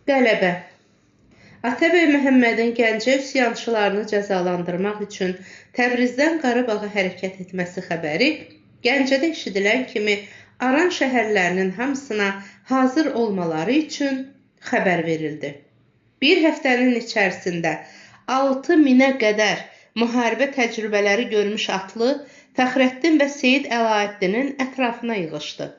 Qələbə. Atabəy Məhəmmədin Gəncə üsyançılarını cəzalandırmaq üçün Təbrizdən Qarabağa hərəkət etməsi xəbəri Gəncədə eşidilən kimi Aran şəhərlərinin hamısına hazır olmaları üçün xəbər verildi. Bir həftənin içərisində 6000-ə qədər müharibə təcrübələri görmüş atlı Fəxrəddin və Seyid Əlaəddinin ətrafına yığışdı.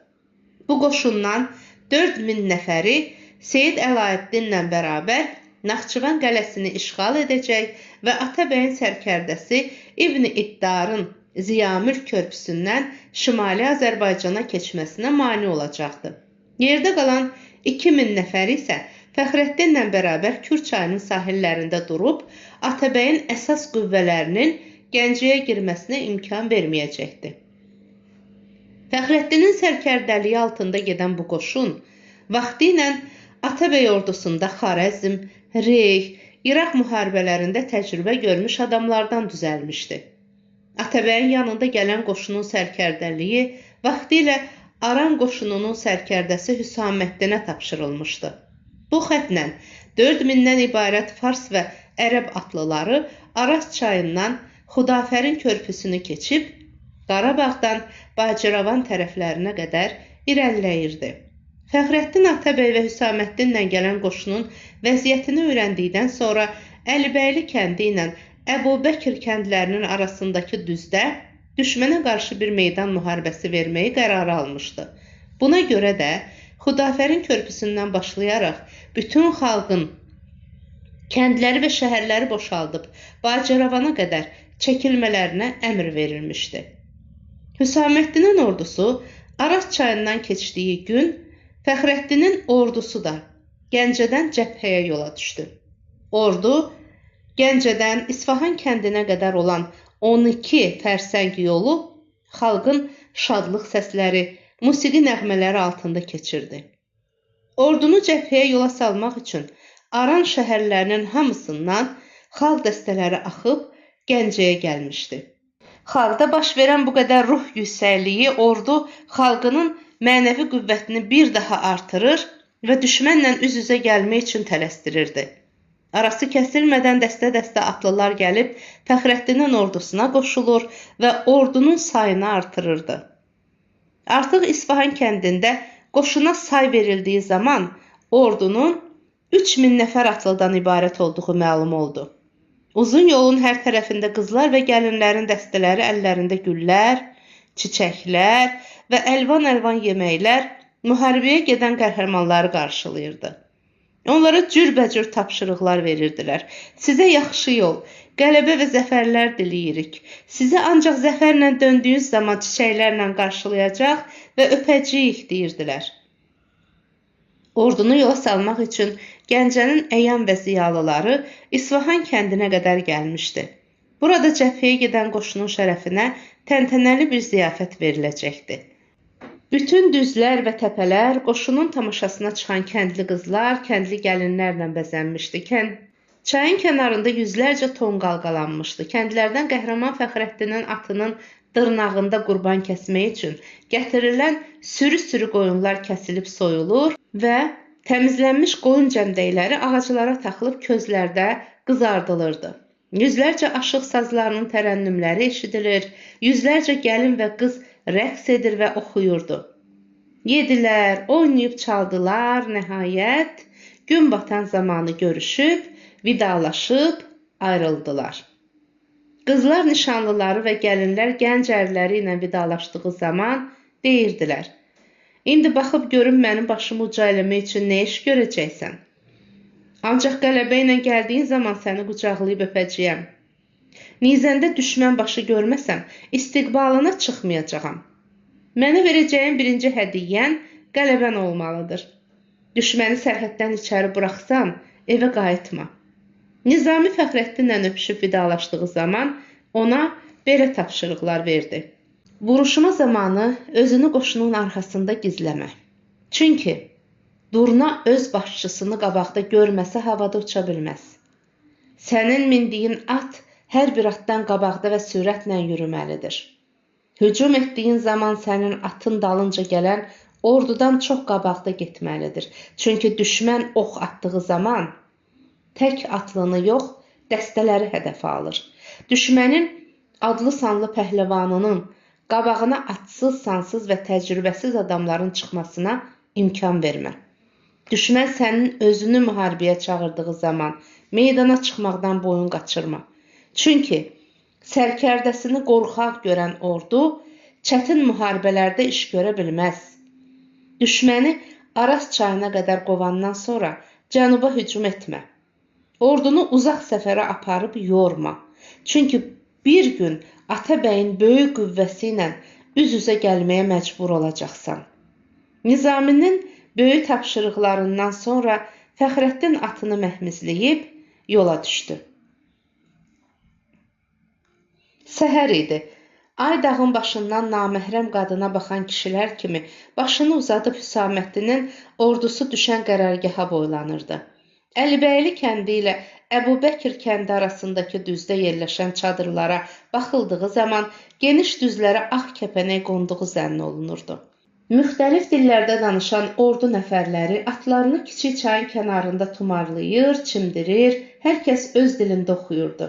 Bu qoşundan 4000 nəfəri Seyid Əlaəddinlə bərabər Naxçıvan qələsini işğal edəcək və Atabəyin sərkərdəsi İbn İddarın Ziyamülk körpüsündən Şimali Azərbaycana keçməsinə mane olacaqdı. Yerdə qalan 2000 nəfər isə Fəxrəddinlə bərabər Kür çayının sahillərində durub Atabəyin əsas qüvvələrinin Gəncəyə girməsinə imkan verməyəcəkdi. Fəxrəddinin sərkərdəliyi altında gedən bu qoşun vaxtilə Atabəy ordusunda Xarəzm, Rey, İraq müharibələrində təcrübə görmüş adamlardan düzəlmişdi. Atabəyin yanında gələn qoşunun sərkərdəliyi vaxtilə Aran qoşununun sərkərdəsi Hüsaməddinə tapşırılmışdı. Bu xətlə 4000-dən ibarət fars və ərəb atlıları Araz çayından Xudafərin körpüsünü keçib Qarabağdan Bacıravan tərəflərinə qədər irəliləyirdi. Fəxrəddin Atabəy və Hüsaməddinlə gələn qoşunun vəziyyətini öyrəndikdən sonra Əlibəyli kəndi ilə Əbubəkir kəndlərinin arasındakı düzdə düşmənə qarşı bir meydan müharibəsi verməyi qərara almışdı. Buna görə də Xudafərin körpüsündən başlayaraq bütün xalqın kəndləri və şəhərləri boşaldıb Bacıravana qədər çəkilmələrinə əmr verilmişdi. Hüsaməddinin ordusu Araz çayından keçdiyi gün Fəxrəddinin ordusu da Gəncədən cəbhəyə yola düşdü. Ordu Gəncədən İsfahan kəndinə qədər olan 12 fərsəng yolu xalqın şadlıq səsləri, musiqi nəğmələri altında keçirdi. Ordunu cəbhəyə yola salmaq üçün Aran şəhərlərinin hamısından xalq dəstələri axıb Gəncəyə gəlmişdi. Xalqda baş verən bu qədər ruh yüksəkliyi ordu xalqının mənəvi qüvvətini bir daha artırır və düşmənlə üz-üzə gəlmək üçün tələsdirirdi. Arası kəsilmədən dəstə-dəstə atlılar gəlib Fəxrəddinin ordusuna qoşulur və ordunun sayını artırırdı. Artıq İsfahan kəndində qoşuna say verildiyi zaman ordunun 3000 nəfər atlıdan ibarət olduğu məlum oldu. Uzun yolun hər tərəfində qızlar və gəlinlərin dəstələri əllərində güllər, çiçəklər və əlvan-əlvan yeməklər müharibəyə gedən qəhrəmanları qarşılayırdı. Onlara cürbəcür tapşırıqlar verirdilər. Sizə yaxşı yol, qələbə və zəfərlər diləyirik. Sizə ancaq zəfərlə döndüyünüz zaman çiçəklərlə qarşılayacaq və öpəcəyik deyirdilər. Ordunu yola salmaq üçün Gəncənin əyan və ziyalıları İsfahan kəndinə qədər gəlmişdi. Burada cəbhəyə gedən qoşunun şərəfinə təntənəli bir ziyafət veriləcəkdi. Bütün düzlər və təpələr qoşunun tamaşasına çıxan kəndli qızlar, kəndli gəlinlərlə bəzənmişdi. Çayın kənarında yüzlərcə tonqal qalanmışdı. Kəndlərdən qəhrəman Fəxrəddinin atının dırnağında qurban kəsmək üçün gətirilən sürü-sürü qoyunlar kəsilib soyulur və təmizlənmiş qoyun cəmdəkləri ağaclara taxılıb közlərdə qızardılırdı. Yüzlərcə aşıq sazlarının tərənnümləri eşidilir, yüzlərcə gəlin və qız rəqs edir və oxuyurdu. Yedilər, oynayıb çaldılar, nəhayət gün batan zamanı görüşüb, vidalaşıb ayrıldılar. Qızlar nişanlıları və gəlinlər gənc ərləri ilə vidalaşdığı zaman deyirdilər: İndi baxıb görüm mənim başımı uca eləmək üçün nə iş görəcəksən? Ancaq qələbə ilə gəldiyin zaman səni qucaqlayıb öpəcəyəm. Nizəndə düşmən başı görməsəm, istiqbalına çıxmayacağam. Mənə verəcəyin birinci hədiyyən qələbən olmalıdır. Düşməni sərhəddən içəri buraxsan, evə qayıtma. Nizami Fəxrəddinlə öpüşüb vidalaşdığı zaman ona belə tapşırıqlar verdi. Vuruşma zamanı özünü qoşunun arxasında gizləmə. Çünki durna öz başçısını qabaqda görməsə havada uça bilməz. Sənin mindiyin at hər bir atdan qabaqda və sürətlə yürüməlidir. Hücum etdiyin zaman sənin atın dalınca gələn Ordudan çox qabaqda getməlidir. Çünki düşmən ox atdığı zaman tək atlını yox, dəstələri hədəfə alır. Düşmənin adlı sanlı pəhləvanının qabağına atsız, sansız və təcrübəsiz adamların çıxmasına imkan vermə. Düşmən sənin özünü müharibəyə çağırdığı zaman meydana çıxmaqdan boyun qaçırma. Çünki sərkərdəsini qorxaq görən ordu çətin müharibələrdə iş görə bilməz. Düşməni Araz çayına qədər qovandan sonra cənuba hücum etmə. Ordunu uzaq səfərə aparıb yorma. Çünki bir gün Atabəyin böyük qüvvəsi ilə üz-üzə gəlməyə məcbur olacaqsan. Nizaminin böyük tapşırıqlarından sonra Fəxrəddin atını məhmizləyib yola düşdü. Səhər idi. Ay dağın başından naməhrəm qadına baxan kişilər kimi başını uzadıb Hüsaməddinin ordusu düşən qərargaha boylanırdı. Əlibəyli kəndi ilə Əbubəkir kəndi arasındakı düzdə yerləşən çadırlara baxıldığı zaman geniş düzlərə ağ kəpənək qonduğu zənn olunurdu. Müxtəlif dillərdə danışan ordu nəfərləri atlarını kiçik çayın kənarında tumarlayır, çimdirir, hər kəs öz dilində oxuyurdu.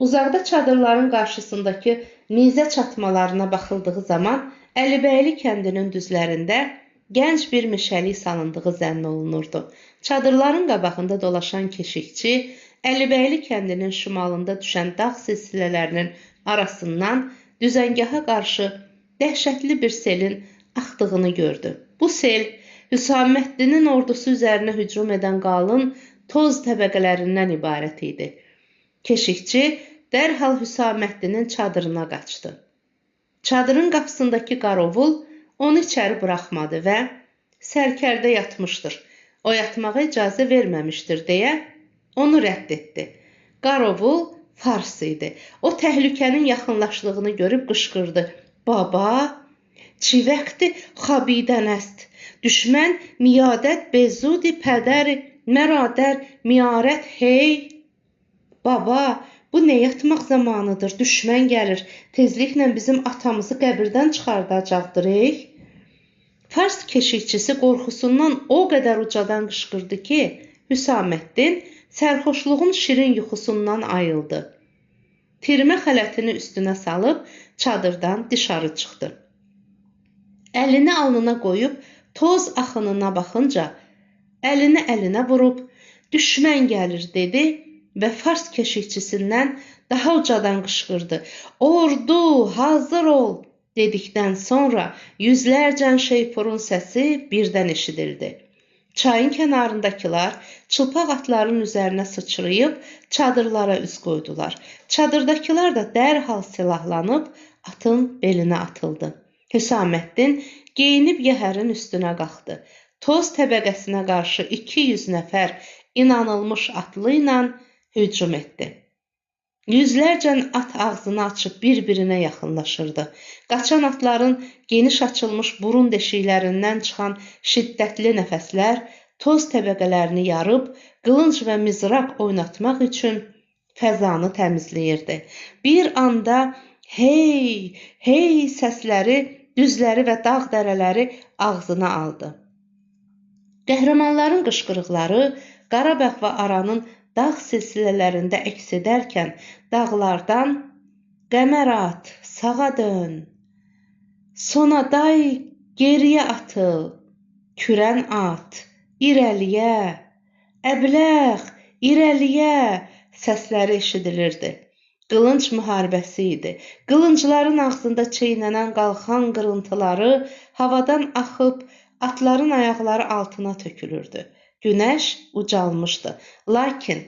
Uzaqda çadırların qarşısındakı nizə çatmalarına baxıldığı zaman Əlibəyli kəndinin düzlərində gənc bir meşəlik salındığı zənn olunurdu. Çadırların qabağında dolaşan keşikçi Əlibəyli kəndinin şimalında düşən dağ silsilələrinin arasından düzəngaha qarşı dəhşətli bir selin axdığını gördü. Bu sel Hüsaməddinin ordusu üzərinə hücum edən qalın toz təbəqələrindən ibarət idi. Keşikçi dərhal Hüsaməddinin çadırına qaçdı. Çadırın qapısındakı qarovul onu içəri buraxmadı və sərkərdə yatmışdır, o yatmağa icazə verməmişdir deyə onu rədd etdi. Qarovul fars idi. O təhlükənin yaxınlaşdığını görüb qışqırdı. Baba, çi vaxtı xabidən əst. Düşmən miyadət bezudi pədəri məradər miyarət hey. Baba, bu nə yatmaq zamanıdır? Düşmən gəlir. Tezliklə bizim atamızı qəbirdən çıxardacaqdır ey. Fars keşikçisi qorxusundan o qədər ucadan qışqırdı ki, Hüsaməddin sərxoşluğun şirin yuxusundan ayıldı. Tirmə xələtini üstünə salıb çadırdan dışarı çıxdı. Əlini alnına qoyub toz axınına baxınca əlini əlinə vurub düşmən gəlir dedi və fars keşikçisindən daha ucadan qışqırdı. Ordu, hazır ol dedikdən sonra yüzlərcə şeypurun səsi birdən eşidildi. Çayın kənarındakılar çılpaq atların üzərinə sıçrayıb çadırlara üz qoydular. Çadırdakılar da dərhal silahlanıb atın belinə atıldı. Hüsaməddin geyinib yəhərin üstünə qalxdı. Toz təbəqəsinə qarşı 200 nəfər inanılmış atlı ilə hücum etdi. Yüzlərcə at ağzını açıb bir-birinə yaxınlaşırdı. Qaçan atların geniş açılmış burun deşiklərindən çıxan şiddətli nəfəslər toz təbəqələrini yarıb, qılınc və mizraq oynatmaq üçün fəzanı təmizləyirdi. Bir anda hey, hey səsləri düzləri və dağ dərələri ağzına aldı. Qəhrəmanların qışqırıqları Qarabağ və Aranın dağ silsilələrində əks edərkən dağlardan qəmər at, sağa dön, sona day, geriyə atıl, kürən at, irəliyə, əbləx, irəliyə səsləri eşidilirdi. Qılınc müharibəsi idi. Qılıncların ağzında çeynənən qalxan qırıntıları havadan axıb atların ayaqları altına tökülürdü. Günəş ucalmışdı. Lakin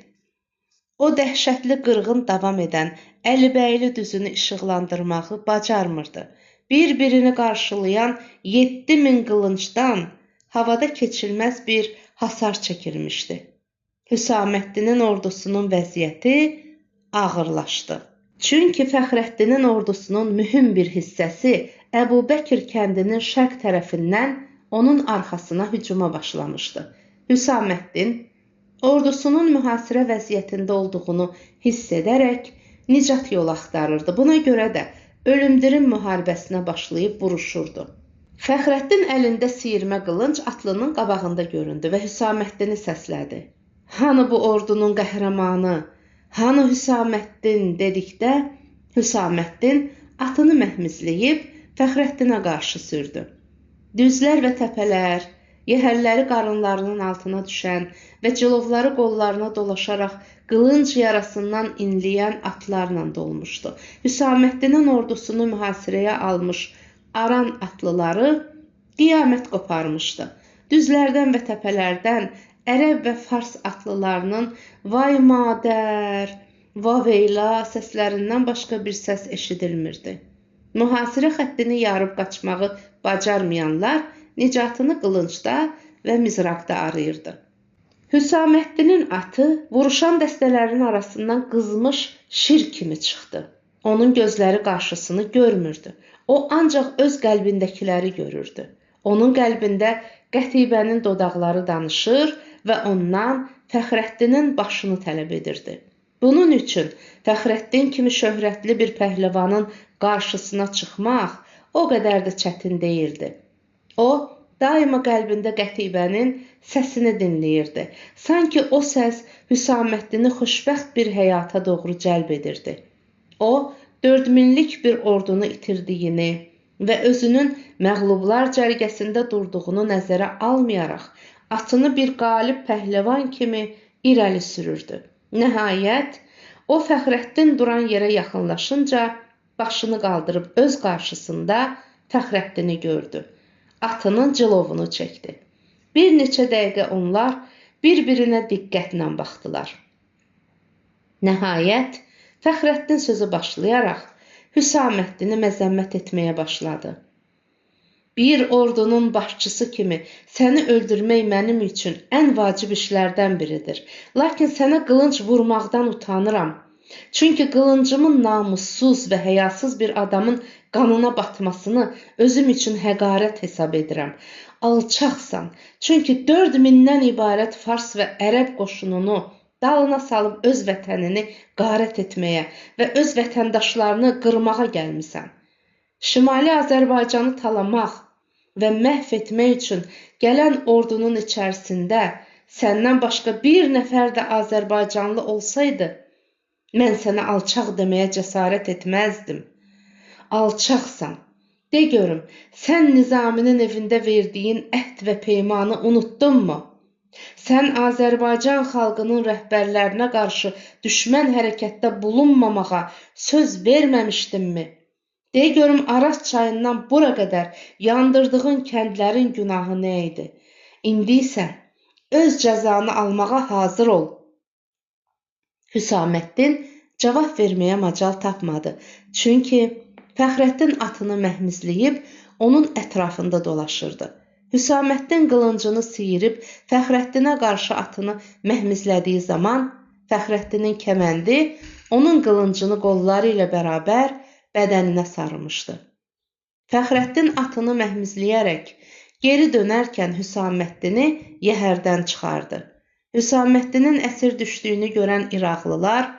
o dəhşətli qırğın davam edən Əlibəyli düzünü işıqlandırmağı bacarmırdı. Bir-birini qarşılayan 7000 qılıncdan havada keçilməz bir hasar çəkilmişdi. Hüsaməddinin ordusunun vəziyyəti ağırlaşdı. Çünki Fəxrəddinin ordusunun mühüm bir hissəsi Əbubəkir kəndinin şərq tərəfindən onun arxasına hücuma başlamışdı. Hüsaməddin ordusunun mühasirə vəziyyətində olduğunu hiss edərək nicat yolu axtarırdı. Buna görə də ölümdirim müharibəsinə başlayıb vuruşurdu. Fəxrəddin əlində siyirmə qılınc atlının qabağında göründü və Hüsaməddini səslədi. Hanı bu ordunun qəhrəmanı, hanı Hüsaməddin dedikdə Hüsaməddin atını məhmizləyib Fəxrəddinə qarşı sürdü. Düzlər və təpələr, yəhərləri qarınlarının altına düşən və cilovları qollarına dolaşaraq qılınc yarasından inləyən atlarla dolmuşdu. Hüsaməddinin ordusunu mühasirəyə almış Aran atlıları qiyamət qoparmışdı. Düzlərdən və təpələrdən ərəb və fars atlılarının vay madər, vaveyla səslərindən başqa bir səs eşidilmirdi. Mühasirə xəttini yarıb qaçmağı bacarmayanlar nicatını qılıncda və mizraqda arayırdı. Hüsaməddinin atı vuruşan dəstələrin arasından qızmış şir kimi çıxdı. Onun gözləri qarşısını görmürdü. O ancaq öz qəlbindəkiləri görürdü. Onun qəlbində Qətibənin dodaqları danışır və ondan Fəxrəddinin başını tələb edirdi. Bunun üçün Fəxrəddin kimi şöhrətli bir pəhləvanın qarşısına çıxmaq o qədər də çətin deyildi. O, daima qəlbində Qətibənin səsini dinləyirdi. Sanki o səs Hüsaməddini xoşbəxt bir həyata doğru cəlb edirdi. O, 4000-lik bir ordunu itirdiyini və özünün məğlublar cərgəsində durduğunu nəzərə almayaraq, atını bir qalib pəhləvan kimi irəli sürürdü. Nəhayət, o Fəxrəddin duran yerə yaxınlaşınca başını qaldırıb öz qarşısında Fəxrəddini gördü. Atının cilovunu çəkdi. Bir neçə dəqiqə onlar bir-birinə diqqətlə baxdılar. Nəhayət, Fəxrəddin sözü başlayaraq Hüsaməddini məzəmmət etməyə başladı. Bir ordunun başçısı kimi səni öldürmək mənim üçün ən vacib işlərdən biridir. Lakin sənə qılınc vurmaqdan utanıram. Çünki qılıncımın namussuz və həyasız bir adamın qanına batmasını özüm üçün həqarət hesab edirəm. Alçaqsan, çünki 4000-dən ibarət fars və ərəb qoşununu dalına salıb öz vətənini qarət etməyə və öz vətəndaşlarını qırmağa gəlmisən. Şimali Azərbaycanı talamaq və məhv etmək üçün gələn ordunun içərisində səndən başqa bir nəfər də Azərbaycanlı olsaydı, mən sənə alçaq deməyə cəsarət etməzdim. Alçaqsan. De görüm, sən Nizaminin evində verdiyin əhd və peymanı unutdunmu? Sən Azərbaycan xalqının rəhbərlərinə qarşı düşmən hərəkətdə bulunmamağa söz verməmişdinmi? De görüm, Araz çayından bura qədər yandırdığın kəndlərin günahı nə idi? İndi isə öz cəzanı almağa hazır ol. Hüsaməddin cavab verməyə macal tapmadı. Çünki Fəxrəddin atını məhmizləyib onun ətrafında dolaşırdı. Hüsaməddin qılıncını siyirib Fəxrəddinə qarşı atını məhmizlədiyi zaman Fəxrəddinin kəməndi onun qılıncını qolları ilə bərabər bədəninə sarmışdı. Fəxrəddin atını məhmizləyərək geri dönərkən Hüsaməddini yəhərdən çıxardı. Hüsaməddinin əsir düşdüyünü görən İraqlılar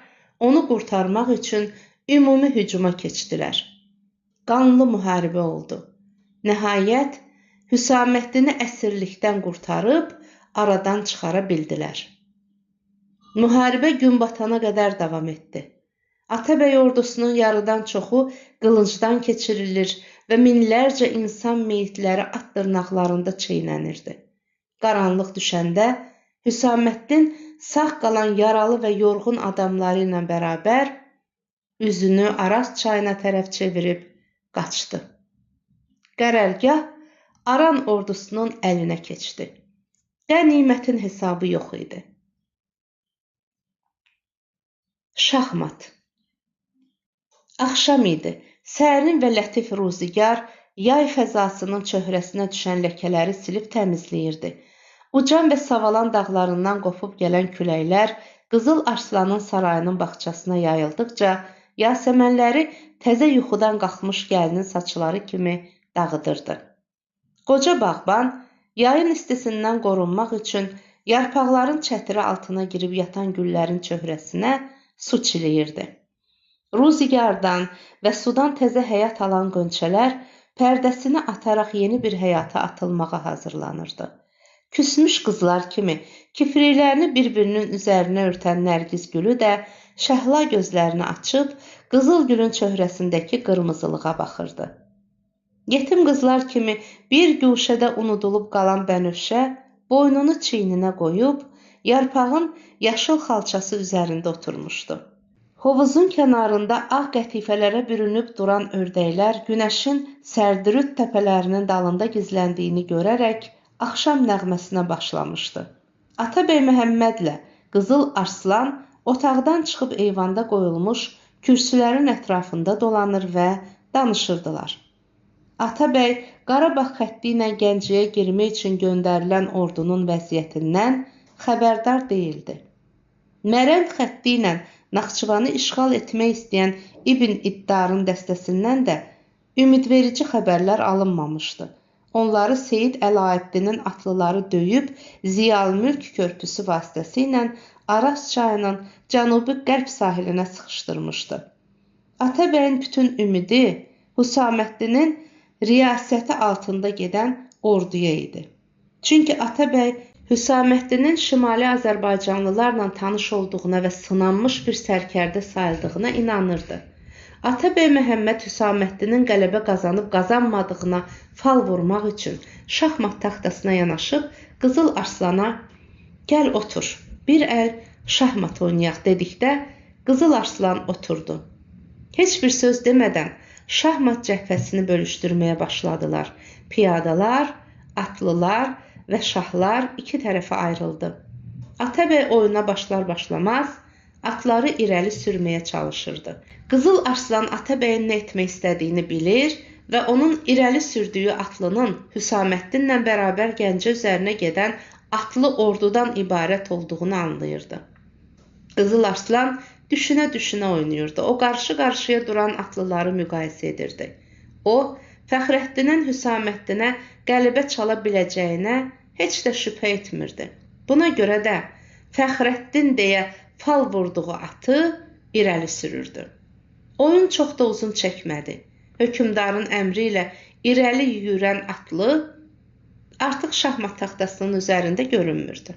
onu qurtarmaq üçün ümumi hücuma keçdilər. Qanlı müharibə oldu. Nəhayət, Hüsaməddini əsirlikdən qurtarıb aradan çıxara bildilər. Müharibə gün batana qədər davam etdi. Atabəy ordusunun yarıdan çoxu qılıncdan keçirilir və minlərcə insan meyitləri at dırnaqlarında çeynənirdi. Qaranlıq düşəndə Hüsaməddin sağ qalan yaralı və yorğun adamları ilə bərabər üzünü Araz çayına tərəf çevirib qaçdı. Qərargah Aran ordusunun əlinə keçdi. Qənimətin hesabı yox idi. Şahmat. Axşam idi. Sərin və lətif ruzigar yay fəzasının çöhrəsinə düşən ləkələri silib təmizləyirdi. Ucan və Savalan dağlarından qopub gələn küləklər Qızıl Arslanın sarayının bağçasına yayıldıqca yasəmənləri təzə yuxudan qalxmış gəlinin saçları kimi dağıdırdı. Qoca bağban yayın istisindən qorunmaq üçün yarpaqların çətiri altına girib yatan güllərin çöhrəsinə su çiləyirdi. Ruzigardan və sudan təzə həyat alan qönçələr pərdəsini ataraq yeni bir həyata atılmağa hazırlanırdı. Küsmüş qızlar kimi kipriklərini bir-birinin üzərinə örtən Nərgiz gülü də şəhla gözlərini açıb qızıl gülün çöhrəsindəki qırmızılığa baxırdı. Yetim qızlar kimi bir guşədə unudulub qalan Bənövşə boynunu çiyninə qoyub yarpağın yaşıl xalçası üzərində oturmuşdu. Hovuzun kənarında ağ qətifələrə bürünüb duran ördəklər günəşin Sərdürüd təpələrinin dalında gizləndiyini görərək axşam nəğməsinə başlamışdı. Atabəy Məhəmmədlə Qızıl Arslan otaqdan çıxıb eyvanda qoyulmuş kürsülərin ətrafında dolanır və danışırdılar. Atabəy Qarabağ xətti ilə Gəncəyə girmək üçün göndərilən ordunun vəziyyətindən xəbərdar deyildi. Mərənd xətti ilə Naxçıvanı işğal etmək istəyən İbn İddarın dəstəsindən də ümidverici xəbərlər alınmamışdı. Onları Seyid Əlaəddinin atlıları döyüb Ziyalmülk körpüsü vasitəsilə Araz çayının cənubi-qərb sahilinə sıxışdırmışdı. Atabəyin bütün ümidi Hüsaməddinin riyasəti altında gedən orduya idi. Çünki Atabəy Hüsaməddinin Şimali Azərbaycanlılarla tanış olduğuna və sınanmış bir sərkərdə sayıldığına inanırdı. Atabəy Məhəmməd Hüsaməddinin qələbə qazanıb qazanmadığına fal vurmaq üçün şahmat taxtasına yanaşıb Qızıl Arslana "Gəl otur, bir əl şahmat oynayaq" dedikdə Qızıl Arslan oturdu. Heç bir söz demədən şahmat cəbhəsini bölüşdürməyə başladılar. Piyadalar, atlılar və şahlar iki tərəfə ayrıldı. Atabəy oyuna başlar başlamaz atları irəli sürməyə çalışırdı. Qızıl Arslan Atabəyin nə etmək istədiyini bilir və onun irəli sürdüyü atlının Hüsaməddinlə bərabər Gəncə üzərinə gedən atlı ordudan ibarət olduğunu anlayırdı. Qızıl Arslan düşünə-düşünə oynayırdı. O, qarşı-qarşıya duran atlıları müqayisə edirdi. O, Fəxrəddinin Hüsaməddinə qələbə çala biləcəyinə heç də şübhə etmirdi. Buna görə də Fəxrəddin deyə fal vurduğu atı irəli sürürdü. Oyun çox da uzun çəkmədi. Hökmdarın əmri ilə irəli yüyürən atlı artıq şahmat taxtasının üzərində görünmürdü.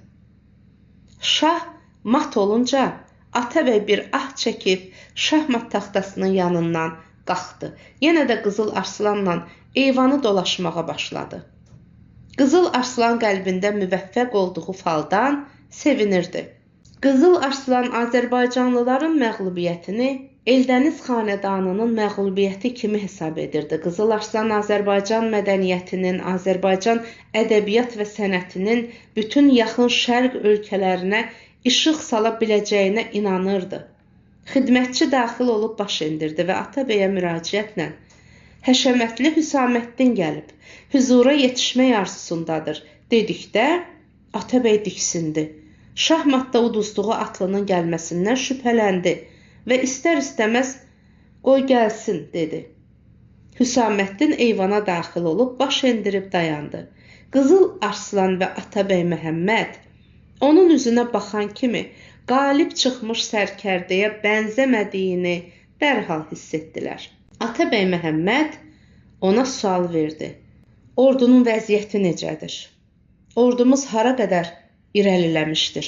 Şah mat olunca Atabəy bir ah çəkib şahmat taxtasının yanından qalxdı. Yenə də Qızıl Arslanla eyvanı dolaşmağa başladı. Qızıl Arslan qəlbində müvəffəq olduğu faldan sevinirdi. Qızıl Arslan Azərbaycanlıların məğlubiyyətini Eldəniz xanədanının məğlubiyyəti kimi hesab edirdi. Qızıl Arslan Azərbaycan mədəniyyətinin, Azərbaycan ədəbiyyat və sənətinin bütün yaxın şərq ölkələrinə işıq sala biləcəyinə inanırdı. Xidmətçi daxil olub baş endirdi və Atabəyə müraciətlə "Həşəmətli Hüsaməddin gəlib, hüzura yetişmək arzusundadır" dedikdə Atabəy diksindi. Şahmatda uduzduğu atlının gəlməsindən şübhələndi və istər-istəməz "Qoy gəlsin" dedi. Hüsaməddin eyvana daxil olub baş endirib dayandı. Qızıl Arslan və Atabəy Məhəmməd onun üzünə baxan kimi qalib çıxmış sərkərdəyə bənzəmədiyini dərhal hiss etdilər. Atabəy Məhəmməd ona sual verdi. "Ordunun vəziyyəti necədir? Ordumuz hara qədər irəliləmişdir?"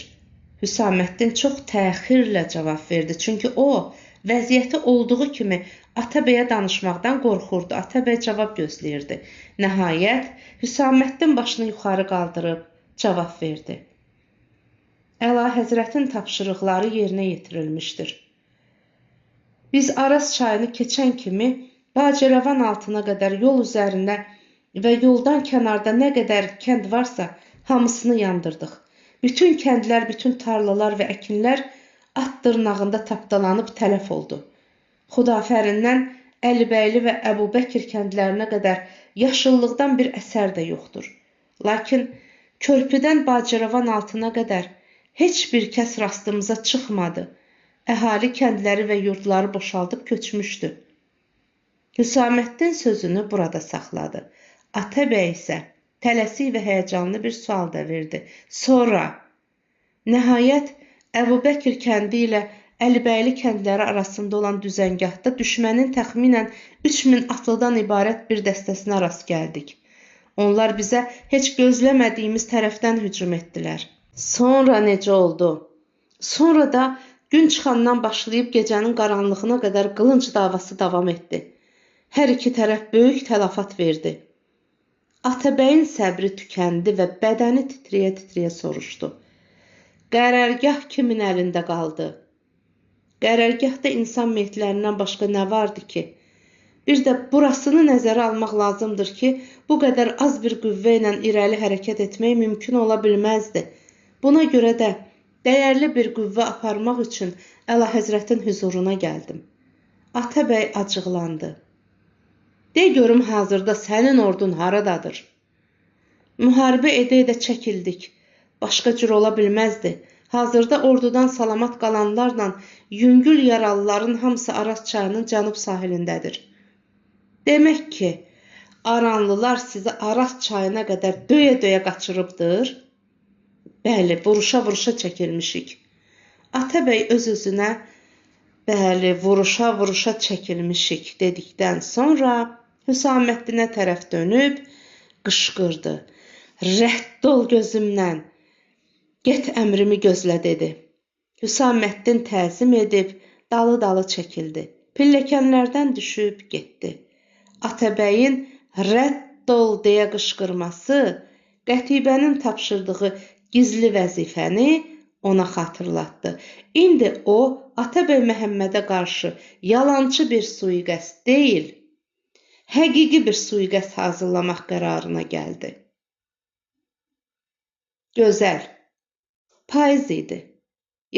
Hüsaməddin çox təxirlə cavab verdi. Çünki o, vəziyyəti olduğu kimi Atabəyə danışmaqdan qorxurdu. Atabəy cavab gözləyirdi. Nəhayət, Hüsaməddin başını yuxarı qaldırıb cavab verdi. "Əla Həzrətin tapşırıqları yerinə yetirilmişdir. Biz Araz çayını keçən kimi Bacıravan altına qədər yol üzərində və yoldan kənarda nə qədər kənd varsa hamısını yandırdıq. Bütün kəndlər, bütün tarlalar və əkinlər at dırnağında tapdalanıb tələf oldu. Xudafərindən Əlibəyli və Əbubəkir kəndlərinə qədər yaşıllıqdan bir əsər də yoxdur. Lakin körpüdən Bacıravan altına qədər heç bir kəs rastımıza çıxmadı. Əhali kəndləri və yurdları boşaldıb köçmüşdü." Hüsaməddin sözünü burada saxladı. Atabəy isə tələsik və həyəcanlı bir sual da verdi. Sonra, nəhayət, Əbubəkir kəndi ilə Əlibəyli kəndləri arasında olan düzəngahda düşmənin təxminən 3000 atlıdan ibarət bir dəstəsinə rast gəldik. Onlar bizə heç gözləmədiyimiz tərəfdən hücum etdilər. Sonra necə oldu? Sonra da gün çıxandan başlayıb gecənin qaranlığına qədər qılınc davası davam etdi. Hər iki tərəf böyük tələfat verdi. Atabəyin səbri tükəndi və bədəni titrəyə-titrəyə soruşdu. Qərargah kimin əlində qaldı? Qərargahda insan meyitlərindən başqa nə vardı ki? Bir də burasını nəzərə almaq lazımdır ki, bu qədər az bir qüvvə ilə irəli hərəkət etmək mümkün ola bilməzdi. Buna görə də dəyərli bir qüvvə aparmaq üçün Əlahəzrətin hüzuruna gəldim. Atabəy acıqlandı. De görüm hazırda sənin ordun haradadır? Müharibə edə-edə çəkildik. Başqa cür ola bilməzdi. Hazırda ordudan salamat qalanlarla yüngül yaralıların hamısı Araz çayının cənub sahilindədir. Demək ki, Aranlılar sizi Araz çayına qədər döyə-döyə qaçırıbdır? Bəli, vuruşa-vuruşa çəkilmişik. Atabəy öz-özünə, bəli, vuruşa-vuruşa çəkilmişik dedikdən sonra Hüsaməddinə tərəf dönüb qışqırdı. Rədd ol gözümdən, get əmrimi gözlə dedi. Hüsaməddin təzim edib dalı-dalı çəkildi. Pilləkənlərdən düşüb getdi. Atabəyin rədd ol deyə qışqırması qətibənin tapşırdığı gizli vəzifəni ona xatırlatdı. İndi o, Atabəy Məhəmmədə qarşı yalançı bir sui-qəsd deyil, həqiqi bir sui-qəsd hazırlamaq qərarına gəldi. Gözəl, payız idi.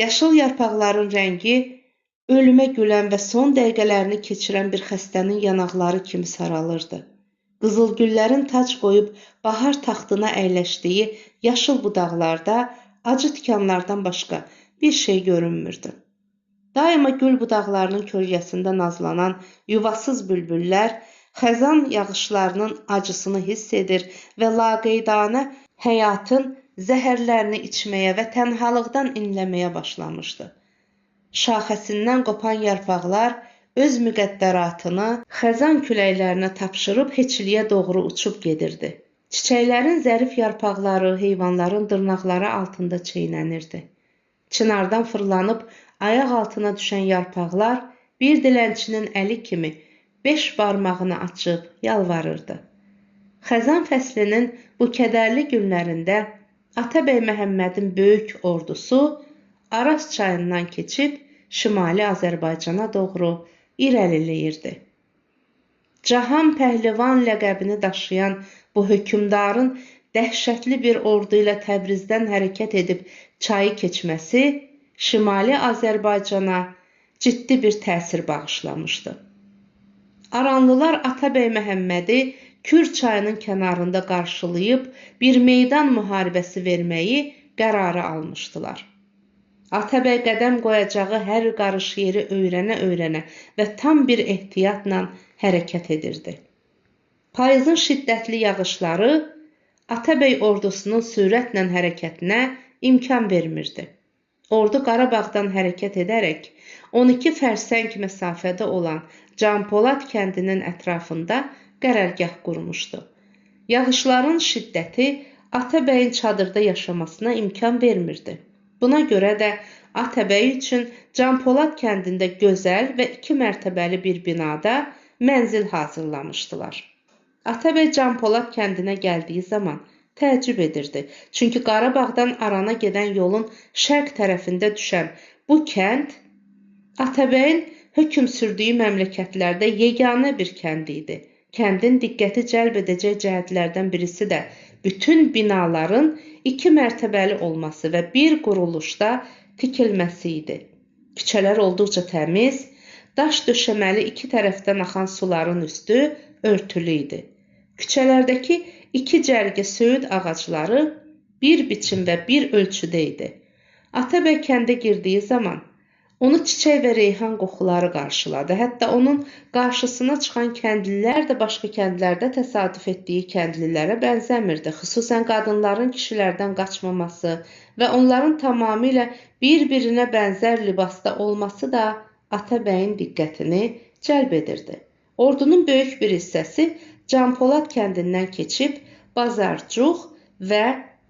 Yaşıl yarpaqların rəngi ölümə gülən və son dəqiqələrini keçirən bir xəstənin yanaqları kimi saralırdı. Qızılgüllərin tac qoyub bahar taxtına əyləşdiyi yaşıl budaqlarda acı tikanlardan başqa bir şey görünmürdü. Daima gül budaqlarının kölgəsində nazlanan yuvasız bülbüllər xəzan yağışlarının acısını hiss edir və laqeydanə həyatın zəhərlərini içməyə və tənhalıqdan inləməyə başlamışdı. Şaxəsindən qopan yarpaqlar öz müqəddəratını xəzan küləklərinə tapşırıb heçliyə doğru uçub gedirdi. Çiçəklərin zərif yarpaqları heyvanların dırnaqları altında çeynənirdi. Çınardan fırlanıb ayaq altına düşən yarpaqlar bir dilənçinin əli kimi 5 barmağını açıb yalvarırdı. Xəzan fəslinin bu kədərli günlərində Atabəy Məhəmmədin böyük ordusu Araz çayından keçib Şimali Azərbaycana doğru irəliləyirdi. Cahan Pəhlivan ləqəbini daşıyan bu hökmdarın dəhşətli bir ordu ilə Təbrizdən hərəkət edib çayı keçməsi Şimali Azərbaycana ciddi bir təsir bağışlamışdı. Aranlılar Atabəy Məhəmmədi Kür çayının kənarında qarşılayıb bir meydan müharibəsi verməyi qərara almışdılar. Atabəy qədəm qoyacağı hər qarış yeri öyrənə-öyrənə və tam bir ehtiyatla hərəkət edirdi. Payızın şiddətli yağışları Atabəy ordusunun sürətlə hərəkətinə imkan vermirdi. Ordu Qarabağdan hərəkət edərək 12 fərsəng məsafədə olan Canpolad kəndinin ətrafında qərargah qurmuşdu. Yağışların şiddəti Atabəyin çadırda yaşamasına imkan vermirdi. Buna görə də Atabəy üçün Canpolad kəndində gözəl və 2 mərtəbəli bir binada mənzil hazırlamışdılar. Atabəy Canpolad kəndinə gəldiyi zaman təəccüb edirdi. Çünki Qarabağdan Arana gedən yolun şərq tərəfində düşən bu kənd Atabəyin hökm sürdüyü məmləkətlərdə yeganə bir kənd idi. Kəndin diqqəti cəlb edəcək cəhətlərdən birisi də bütün binaların 2 mərtəbəli olması və bir quruluşda tikilməsi idi. Küçələr olduqca təmiz, daş döşəməli iki tərəfdən axan suların üstü örtülü idi. Küçələrdəki 2 cərgə söyüd ağacları bir biçim və bir ölçüdə idi. Atabəy kəndə girdiyi zaman Onu çiçək və reyhan qoxuları qarşıladı. Hətta onun qarşısına çıxan kəndlilər də başqa kəndlərdə təsadüf etdiyi kəndlilərə bənzəmirdi. Xüsusən qadınların kişilərdən qaçmaması və onların tamamilə bir-birinə bənzər libasda olması da Atabəyin diqqətini cəlb edirdi. Ordunun böyük bir hissəsi Canpolad kəndindən keçib Bazarcuq və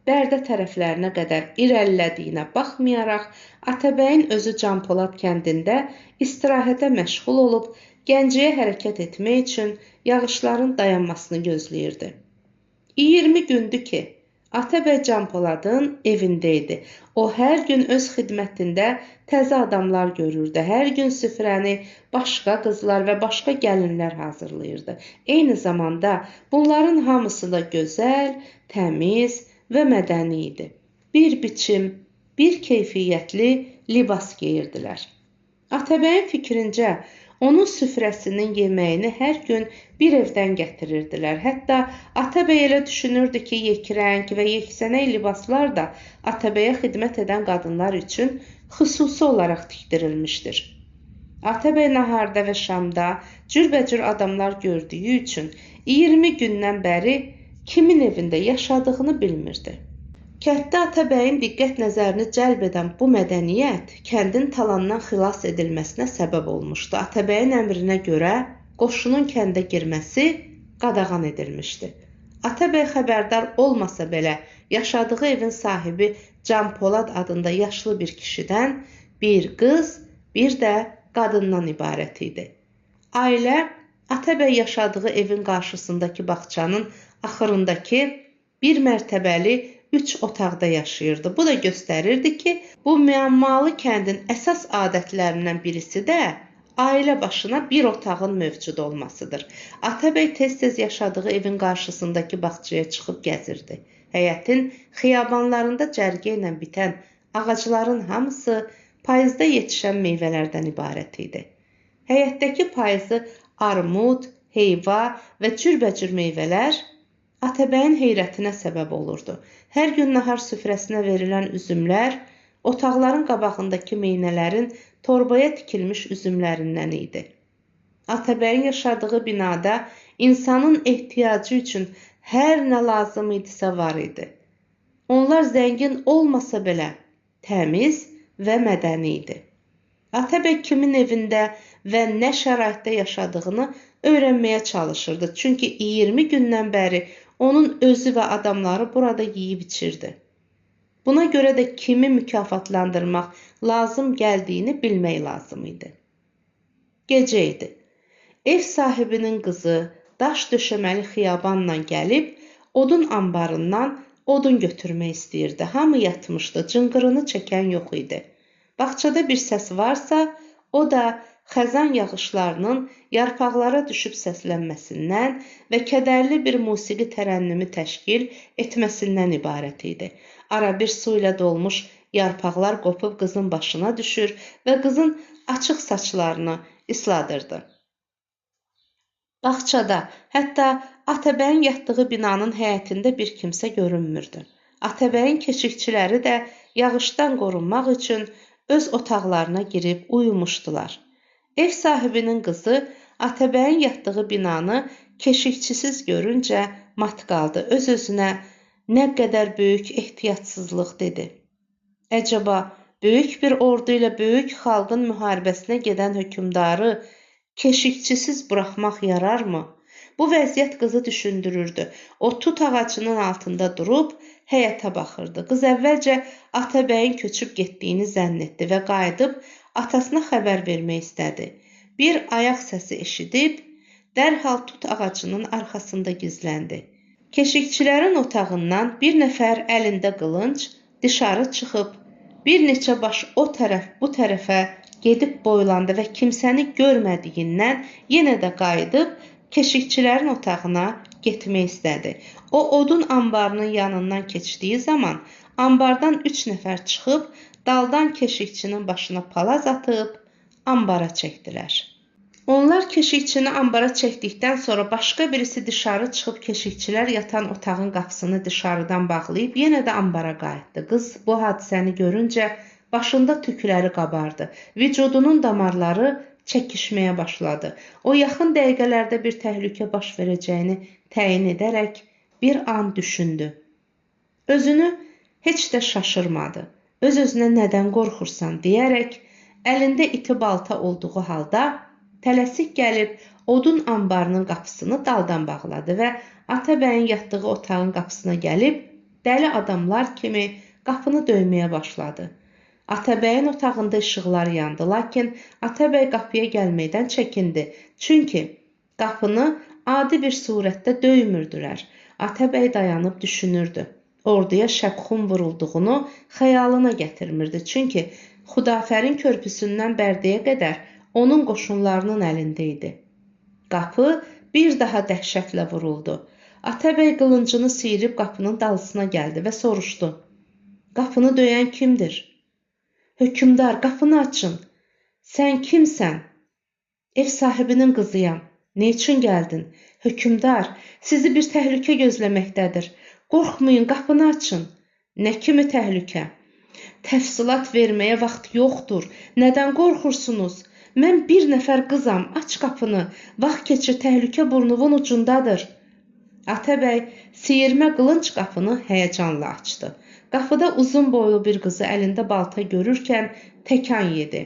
Bərdə tərəflərinə qədər irəlilədiyinə baxmayaraq, Atabəyin özü Canpolad kəndində istirahətə məşğul olub, Gəncəyə hərəkət etmək üçün yağışların dayanmasını gözləyirdi. 20 gündür ki, Atabəy Canpoladın evində idi. O, hər gün öz xidmətində təzə adamlar görürdü. Hər gün süfrəni başqa qızlar və başqa gəlinlər hazırlayırdı. Eyni zamanda bunların hamısı da gözəl, təmiz və mədəni idi. Bir biçim, bir keyfiyyətli libas geyirdilər. Atabəyin fikrincə, onun süfrəsinin yeməyini hər gün bir evdən gətirirdilər. Hətta Atabəy elə düşünürdü ki, yekrəng və yeksənək libaslar da Atabəyə xidmət edən qadınlar üçün xüsusi olaraq tikdirilmişdir. Atabəy naharda və şamda cürbəcür adamlar gördüyü üçün 20 gündən bəri kimin evində yaşadığını bilmirdi. Kənddə Atabəyin diqqət nəzərini cəlb edən bu mədəniyyət kəndin talandan xilas edilməsinə səbəb olmuşdu. Atabəyin əmrinə görə qoşunun kəndə girməsi qadağan edilmişdi. Atabəy xəbərdar olmasa belə yaşadığı evin sahibi Canpolad adında yaşlı bir kişidən bir qız, bir də qadından ibarət idi. Ailə Atabəy yaşadığı evin qarşısındakı bağçanın axırındakı bir mərtəbəli 3 otaqda yaşayırdı. Bu da göstərirdi ki, bu müəmmalı kəndin əsas adətlərindən birisi də ailə başına bir otağın mövcud olmasıdır. Atabəy tez-tez yaşadığı evin qarşısındakı bağçaya çıxıb gəzirdi. Həyətin xiyabanlarında cərgə ilə bitən ağacların hamısı payızda yetişən meyvələrdən ibarət idi. Həyətdəki payızı armud, heyva və cürbəcür meyvələr Atabəyin heyrətinə səbəb olurdu. Hər gün nahar süfrəsinə verilən üzümlər otaqların qabağındakı meynələrin torbaya tikilmiş üzümlərindən idi. Atabəyin yaşadığı binada insanın ehtiyacı üçün hər nə lazım idisə var idi. Onlar zəngin olmasa belə təmiz və mədəni idi. Atabəy kimin evində və nə şəraitdə yaşadığını öyrənməyə çalışırdı. Çünki 20 gündən bəri onun özü və adamları burada yeyib içirdi. Buna görə də kimi mükafatlandırmaq lazım gəldiyini bilmək lazım idi. Gecə idi. Ev sahibinin qızı daş döşəməli xiyabanla gəlib odun anbarından odun götürmək istəyirdi. Hamı yatmışdı, cınqırını çəkən yox idi. Bağçada bir səs varsa, o da xəzan yağışlarının yarpaqlara düşüb səslənməsindən və kədərli bir musiqi tərənnümü təşkil etməsindən ibarət idi. Ara bir su ilə dolmuş yarpaqlar qopub qızın başına düşür və qızın açıq saçlarını isladırdı. Bağçada, hətta Atabəyin yatdığı binanın həyətində bir kimsə görünmürdü. Atabəyin keşikçiləri də yağışdan qorunmaq üçün öz otaqlarına girib uyumuşdular. Ev sahibinin qızı Atabəyin yatdığı binanı keşikçisiz görüncə mat qaldı. Öz-özünə nə qədər böyük ehtiyatsızlıq dedi. Əcəba, böyük bir ordu ilə böyük xalqın müharibəsinə gedən hökmdarı keşikçisiz buraxmaq yararmı? Bu vəziyyət qızı düşündürürdü. O tut ağacının altında durub həyətə baxırdı. Qız əvvəlcə Atabəyin köçüb getdiyini zənn etdi və qayıdıb atasına xəbər vermək istədi. Bir ayaq səsi eşidib, dərhal tut ağacının arxasında gizləndi. Keşikçilərin otağından bir nəfər əlində qılınc dışarı çıxıb, bir neçə baş o tərəf bu tərəfə gedib boylandı və kimsəni görmədiyindən yenə də qayıdıb keşikçilərin otağına getmək istədi. O, odun anbarının yanından keçdiyi zaman anbardan 3 nəfər çıxıb, daldan keşikçinin başına palaz atıb ambara çəkdilər. Onlar keşikçini ambara çəkdikdən sonra başqa birisi dışarı çıxıb keşikçilər yatan otağın qapısını dışarıdan bağlayıb yenə də ambara qayıtdı. Qız bu hadisəni görüncə Başında tükləri qabardı. Vücudunun damarları çəkişməyə başladı. O yaxın dəqiqələrdə bir təhlükə baş verəcəyini təyin edərək bir an düşündü. Özünü heç də şaşırmadı. Öz-özünə nədən qorxursan deyərək əlində iti balta olduğu halda tələsik gəlib odun anbarının qapısını daldan bağladı və Atabəyin yatdığı otağın qapısına gəlib dəli adamlar kimi qapını döyməyə başladı. Atabəyin otağında işıqlar yandı, lakin Atabəy qapıya gəlməkdən çəkindi. Çünki qapını adi bir surətdə döymürdülər. Atabəy dayanıb düşünürdü. Orduya şəbxun vurulduğunu xəyalına gətirmirdi. Çünki Xudafərin körpüsündən Bərdəyə qədər onun qoşunlarının əlində idi. Qapı bir daha dəhşətlə vuruldu. Atabəy qılıncını sıyırıb qapının dalısına gəldi və soruşdu. Qapını döyən kimdir? Hökmdar, qapını açın. Sən kimsən? Ev sahibinin qızıyam. Nə üçün gəldin? Hökmdar, sizi bir təhlükə gözləməkdədir. Qorxmayın, qapını açın. Nə kimi təhlükə? Təfsilat verməyə vaxt yoxdur. Nədən qorxursunuz? Mən bir nəfər qızam. Aç qapını. Vaxt keçir, təhlükə burnunun ucundadır. Atabəy siyirmə qılınc qapını həyəcanla açdı. Qapıda uzun boylu bir qızı əlində balta görürkən təkan yedi.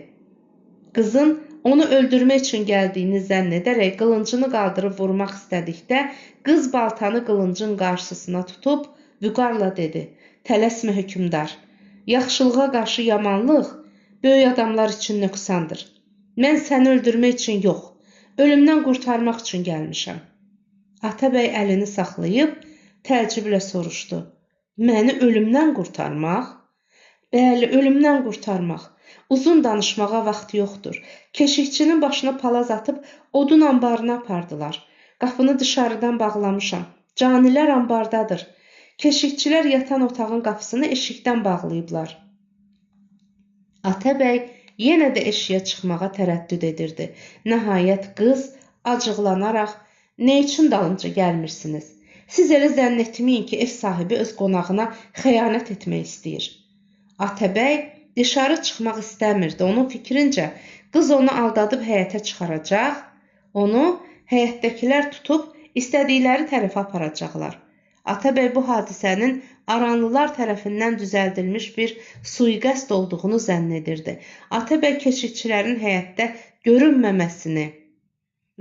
Qızın onu öldürmək üçün gəldiyini zənn edərək qılıncını qaldırıb vurmaq istədikdə qız baltanı qılıncın qarşısına tutub vüqarla dedi: "Tələsmə hökmdar. Yaxşılığa qarşı yamanlıq böyük adamlar üçün nöqsandır. Mən səni öldürmək üçün yox, ölümdən qurtarmaq üçün gəlmişəm." Atabəy əlini saxlayıb təəccüblə soruşdu: "Məni ölümdən qurtarmaq?" "Bəli, ölümdən qurtarmaq. Uzun danışmağa vaxt yoxdur. Keşikçinin başına palaz atıb odun anbarına apardılar. Qapını dışarıdan bağlamışam. Canilər ambardadır. Keşikçilər yatan otağın qapısını eşikdən bağlayıblar." Atabəy yenə də eşiyə çıxmağa tərəddüd edirdi. Nəhayət qız acıqlanaraq: "Nə üçün dalınca gəlmirsiniz? Siz elə zənn etməyin ki, ev sahibi öz qonağına xəyanət etmək istəyir." Atabəy dışarı çıxmaq istəmirdi. Onun fikrincə qız onu aldadıb həyətə çıxaracaq, onu həyətdəkilər tutub istədikləri tərəfə aparacaqlar. Atabəy bu hadisənin aranlılar tərəfindən düzəldilmiş bir sui-qəsd olduğunu zənn edirdi. Atabəy keşikçilərin həyətdə görünməməsini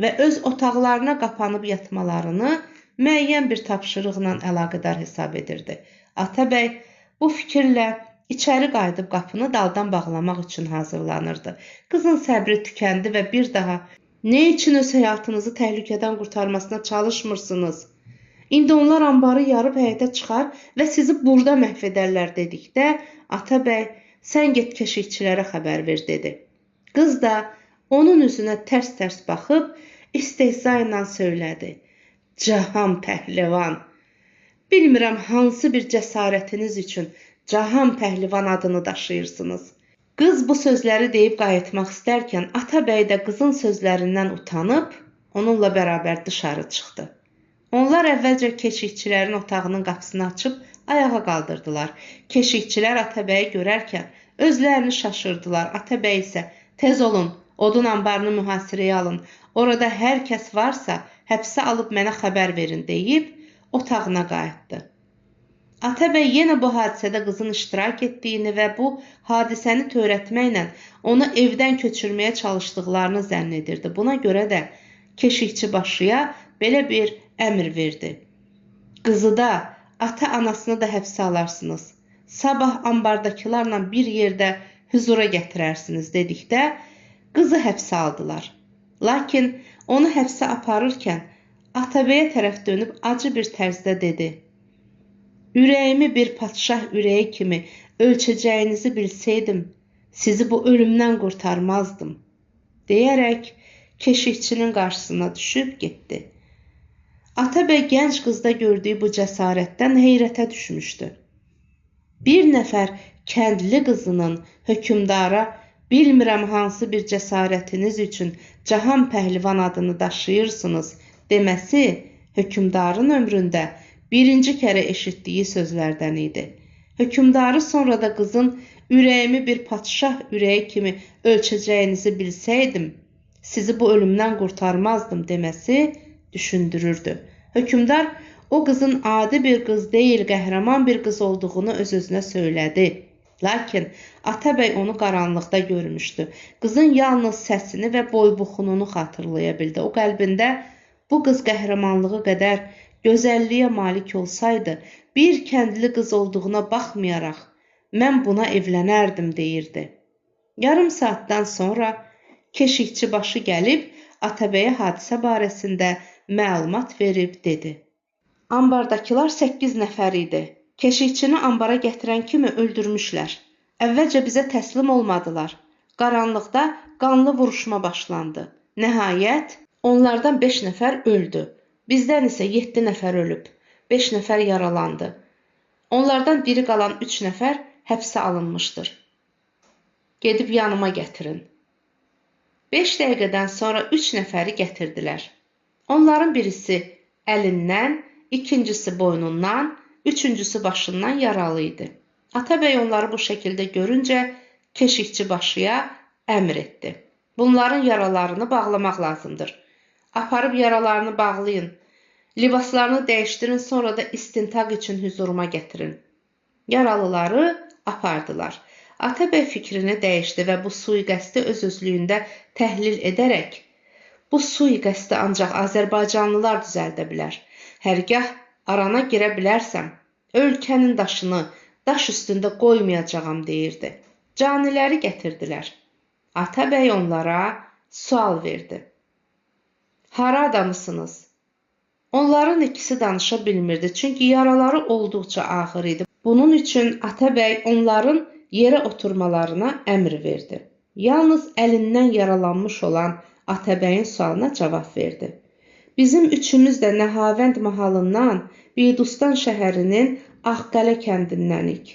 və öz otaqlarına qapanıb yatmalarını müəyyən bir tapşırıqla əlaqədar hesab edirdi. Atabəy bu fikirlə içəri qayıdıb qapını daldan bağlamaq üçün hazırlanırdı. Qızın səbri tükəndi və bir daha: "Nə üçün öz həyatınızı təhlükədən qurtarmasına çalışmırsınız? İndi onlar ambarı yarıb həyətə çıxar və sizi burada məhv edərlər" dedikdə Atabəy: "Sən get keşikçilərə xəbər ver" dedi. Qız da onun üzünə tərs-tərs baxıb istehza ilə söylədi: "Cahan pəhlivan, bilmirəm hansı bir cəsarətiniz üçün Cahan pəhlivan adını daşıyırsınız." Qız bu sözləri deyib qayıtmaq istərkən Atabəy də qızın sözlərindən utanıb onunla bərabər dışarı çıxdı. Onlar əvvəlcə keşikçilərin otağının qapısını açıb ayağa qaldırdılar. Keşikçilər Atabəyi görərkən özlərini şaşırdılar. Atabəy isə: "Tez olun, odun anbarını mühasirəyə alın. Orada hər kəs varsa həbsə alıb mənə xəbər verin" deyib otağına qayıtdı. Atabəy yenə bu hadisədə qızın iştirak etdiyini və bu hadisəni törətməklə onu evdən köçürməyə çalışdıqlarını zənn edirdi. Buna görə də keşikçi başıya belə bir əmr verdi: "Qızı da, ata-anasını da həbsə alarsınız. Sabah ambardakılarla bir yerdə hüzura gətirərsiniz" dedikdə qızı həbsə aldılar. Lakin onu həbsə aparırkən Atabəyə tərəf dönüb acı bir tərzdə dedi: "Ürəyimi bir padşah ürəyi kimi ölçəcəyinizi bilsəydim, sizi bu ölümdən qurtarmazdım" deyərək keşikçinin qarşısına düşüb getdi. Atabəy gənc qızda gördüyü bu cəsarətdən heyrətə düşmüşdü. Bir nəfər kəndli qızının hökmdara "Bilmirəm hansı bir cəsarətiniz üçün Cahan pəhlivan adını daşıyırsınız" deməsi hökmdarın ömründə birinci kərə eşitdiyi sözlərdən idi. Hökmdarı sonra da qızın ürəyimi bir padşah ürəyi kimi ölçəcəyinizi bilsəydim, sizi bu ölümdən qurtarmazdım deməsi düşündürürdü. Hökmdar o qızın adi bir qız deyil, qəhrəman bir qız olduğunu öz-özünə söylədi. Lakin Atabəy onu qaranlıqda görmüşdü. Qızın yalnız səsini və boy-buxununu xatırlaya bildi. O qəlbində bu qız qəhrəmanlığı qədər gözəlliyə malik olsaydı, bir kəndli qız olduğuna baxmayaraq, mən buna evlənərdim deyirdi. Yarım saatdan sonra keşikçi başı gəlib Atabəyə hadisə barəsində məlumat verib dedi. Ambardakılar 8 nəfər idi. Keşikçini ambara gətirən kimi öldürmüşlər. Əvvəlcə bizə təslim olmadılar. Qaranlıqda qanlı vuruşma başlandı. Nəhayət, onlardan 5 nəfər öldü. Bizdən isə 7 nəfər ölüb. 5 nəfər yaralandı. Onlardan diri qalan 3 nəfər həbsə alınmışdır. Gedib yanıma gətirin. 5 dəqiqədən sonra 3 nəfəri gətirdilər. Onların birisi əlindən, ikincisi boynundan, üçüncüsü başından yaralı idi. Atabəy onları bu şəkildə görüncə keşikçi başıya əmr etdi. Bunların yaralarını bağlamaq lazımdır. Aparıb yaralarını bağlayın. Libaslarını dəyişdirin, sonra da istintaq üçün hüzuruma gətirin. Yaralıları apardılar. Atabəy fikrini dəyişdi və bu sui-qəsdi öz-özlüyündə təhlil edərək, bu sui-qəsdi ancaq Azərbaycanlılar düzəldə bilər. Hərgah arana girə bilərsəm, ölkənin daşını daş üstündə qoymayacağam deyirdi. Caniləri gətirdilər. Atabəy onlara sual verdi. Hara adamısınız? Onların ikisi danışa bilmirdi, çünki yaraları olduqca ağır idi. Bunun üçün Atabəy onların yerə oturmalarına əmr verdi. Yalnız əlindən yaralanmış olan Atabəyin sualına cavab verdi. Bizim üçümüz də Nəhavənd mahalından, Bidustan şəhərinin Ağqələ kəndindənik.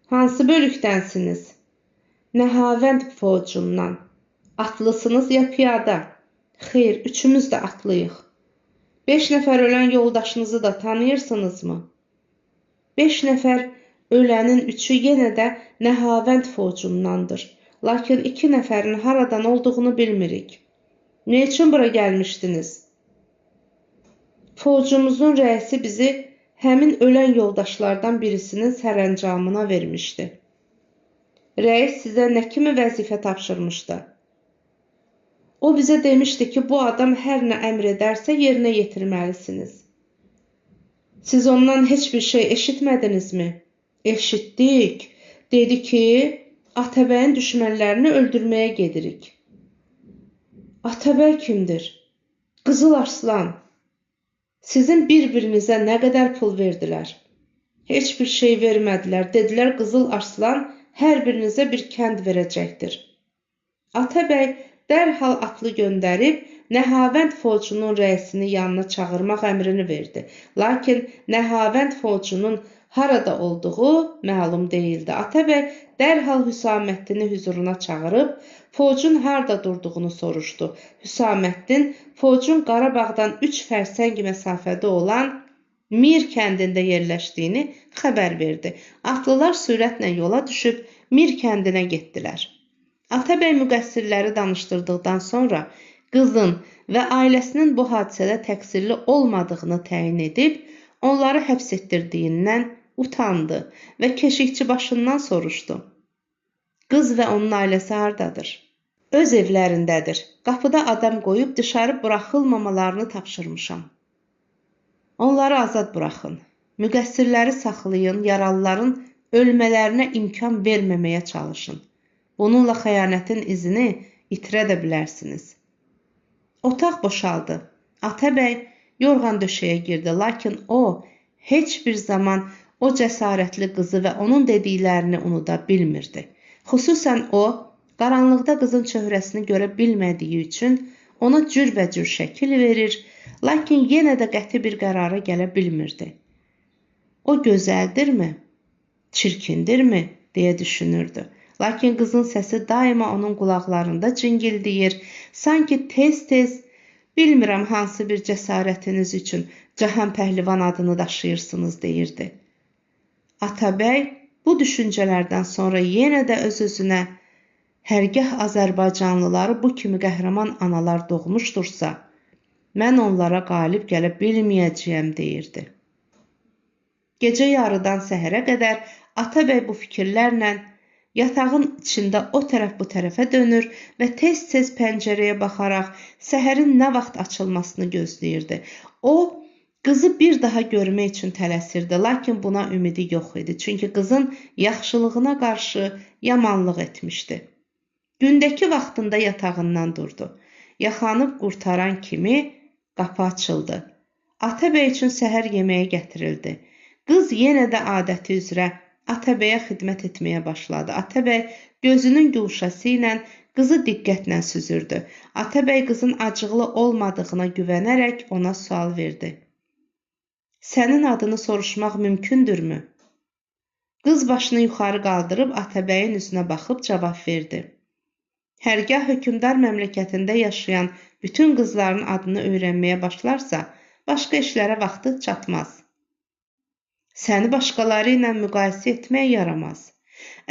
Hansı bölükdənsiniz? Nəhavənd focundan. Atlısınız ya piyada? Xeyr, üçümüz də atlıyıq. 5 nəfər ölən yoldaşınızı da tanıyırsınızmı? 5 nəfər ölənin 3-ü yenə də Nəhavənd focundandır. Lakin 2 nəfərin haradan olduğunu bilmirik. Nə üçün bura gəlmişdiniz? Focumuzun rəisi bizi həmin ölən yoldaşlardan birisinin sərəncamına vermişdi. Rəis sizə nə kimi vəzifə tapşırmışdı? O bizə demişdi ki, bu adam hər nə əmr edərsə yerinə yetirməlisiniz. Siz ondan heç bir şey eşitmədinizmi? Eşitdik. Dedi ki, Atabəyin düşmənlərini öldürməyə gedirik. Atabəy kimdir? Qızıl Arslan. Sizin bir-birinizə nə qədər pul verdilər? Heç bir şey vermədilər. Dedilər, Qızıl Arslan hər birinizə bir kənd verəcəkdir. Atabəy dərhal atlı göndərib Nəhavənd focunun rəisini yanına çağırmaq əmrini verdi. Lakin Nəhavənd focunun harada olduğu məlum deyildi. Atabəy dərhal Hüsaməddini hüzuruna çağırıb focun harada durduğunu soruşdu. Hüsaməddin focun Qarabağdan 3 fərsəng məsafədə olan Mir kəndində yerləşdiyini xəbər verdi. Atlılar sürətlə yola düşüb Mir kəndinə getdilər. Atabəy müqəssirləri danışdırdıqdan sonra qızın və ailəsinin bu hadisədə təqsirli olmadığını təyin edib, onları həbs etdirdiyindən utandı və keşikçi başından soruşdu. Qız və onun ailəsi hardadır? Öz evlərindədir. Qapıda adam qoyub dışarı buraxılmamalarını tapşırmışam. Onları azad buraxın. Müqəssirləri saxlayın, yaralıların ölmələrinə imkan verməməyə çalışın. Bununla xəyanətin izini itirə də bilərsiniz. Otaq boşaldı. Atabəy yorğan döşəyə girdi, lakin o heç bir zaman o cəsarətli qızı və onun dediklərini unuda bilmirdi. Xüsusən o, qaranlıqda qızın çöhrəsini görə bilmədiyi üçün ona cürbəcür şəkil verir, lakin yenə də qəti bir qərara gələ bilmirdi. O gözəldirmi, çirkindirmi deyə düşünürdü. Lakin qızın səsi daima onun qulaqlarında cingildiyir, sanki tez-tez bilmirəm hansı bir cəsarətiniz üçün Cahan Pəhlivan adını daşıyırsınız deyirdi. Atabəy Bu düşüncələrdən sonra yenə də öz-özünə hərgah Azərbaycanlıları bu kimi qəhrəman analar doğmuşdursa, mən onlara qalib gələ bilməyəcəyəm deyirdi. Gecə yarıdan səhərə qədər Atabəy bu fikirlərlə yatağın içində o tərəf bu tərəfə dönür və tez-tez pəncərəyə baxaraq səhərin nə vaxt açılmasını gözləyirdi. O, qızı bir daha görmək üçün tələsirdi, lakin buna ümidi yox idi. Çünki qızın yaxşılığına qarşı yamanlıq etmişdi. Gündəki vaxtında yatağından durdu. Yaxanıb qurtaran kimi qapı açıldı. Atabəy üçün səhər yeməyi gətirildi. Qız yenə də adəti üzrə Atabəyə xidmət etməyə başladı. Atabəy gözünün guşəsi ilə qızı diqqətlə süzürdü. Atabəy qızın acıqlı olmadığına güvənərək ona sual verdi. Sənin adını soruşmaq mümkündürmü? Qız başını yuxarı qaldırıb Atabəyin üzünə baxıb cavab verdi. Hərgah hökmdar məmləkətində yaşayan bütün qızların adını öyrənməyə başlarsa, başqa işlərə vaxtı çatmaz. Səni başqaları ilə müqayisə etmək yaramaz.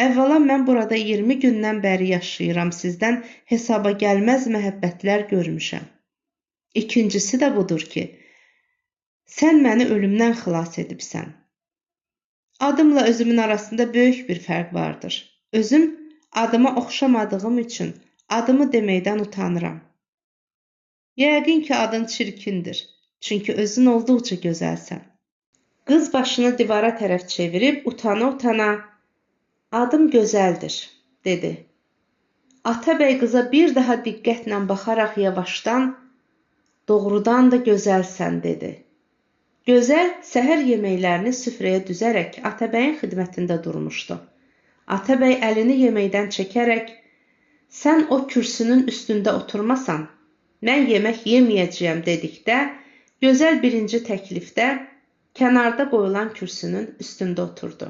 Əvvəla mən burada 20 gündən bəri yaşayıram, sizdən hesaba gəlməz məhəbbətlər görmüşəm. İkincisi də budur ki, sən məni ölümdən xilas edibsən. Adımla özümün arasında böyük bir fərq vardır. Özüm adıma oxşamadığım üçün adımı deməkdən utanıram. Yəqin ki, adın çirkindir, çünki özün olduqca gözəlsən. Qız başını divara tərəf çevirib utana-utana adım gözəldir, dedi. Atabəy qıza bir daha diqqətlə baxaraq yavaşdan doğrudan da gözəlsən, dedi. Gözəl səhər yeməklərini süfrəyə düzərək Atabəyin xidmətində durmuşdu. Atabəy əlini yeməkdən çəkərək, sən o kürsünün üstündə oturmasan, mən yemək yeməyəcəyəm dedikdə, gözəl birinci təklifdə kənarda qoyulan kürsünün üstündə oturdu.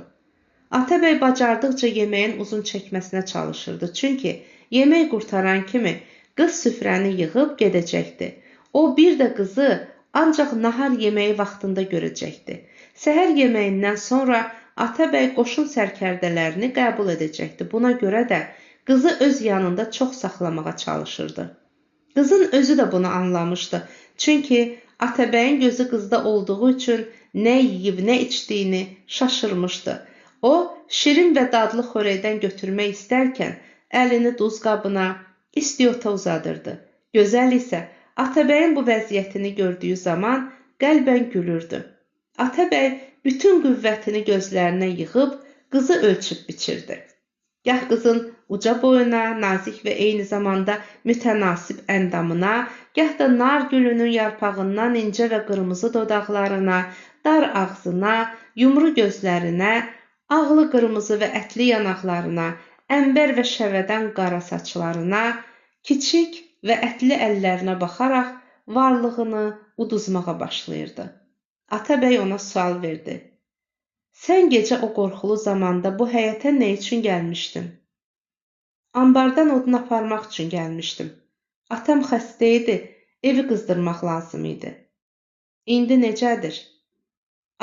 Atabəy bacardıqca yeməyin uzun çəkməsinə çalışırdı. Çünki yemək qurtaran kimi qız süfrəni yığıb gedəcəkdi. O bir də qızı ancaq nahar yeməyi vaxtında görəcəkdi. Səhər yeməyindən sonra Atabəy qoşun sərkərdələrini qəbul edəcəkdi. Buna görə də qızı öz yanında çox saxlamağa çalışırdı. Qızın özü də bunu anlamışdı. Çünki Atabəyin gözü qızda olduğu üçün nə yeyib, nə içdiyini şaşırmışdı. O, şirin və dadlı xörəkdən götürmək istərkən əlini duz qabına, istiota uzadırdı. Gözəl isə Atabəyin bu vəziyyətini gördüyü zaman qəlbən gülürdü. Atabəy bütün qüvvətini gözlərinə yığıb qızı ölçüb biçirdi. Gah qızın uca boyuna, nazik və eyni zamanda mütənasib əndamına, gah da nar gülünün yarpağından incə və qırmızı dodaqlarına, dar ağzına, yumru gözlərinə, ağlı qırmızı və ətli yanaqlarına, əmbər və şəvədən qara saçlarına, kiçik və ətli əllərinə baxaraq varlığını uduzmağa başlayırdı. Atabəy ona sual verdi. Sən gecə o qorxulu zamanda bu həyətə nə üçün gəlmişdin? Ambardan odun aparmaq üçün gəlmişdim. Atam xəstə idi, evi qızdırmaq lazım idi. İndi necədir?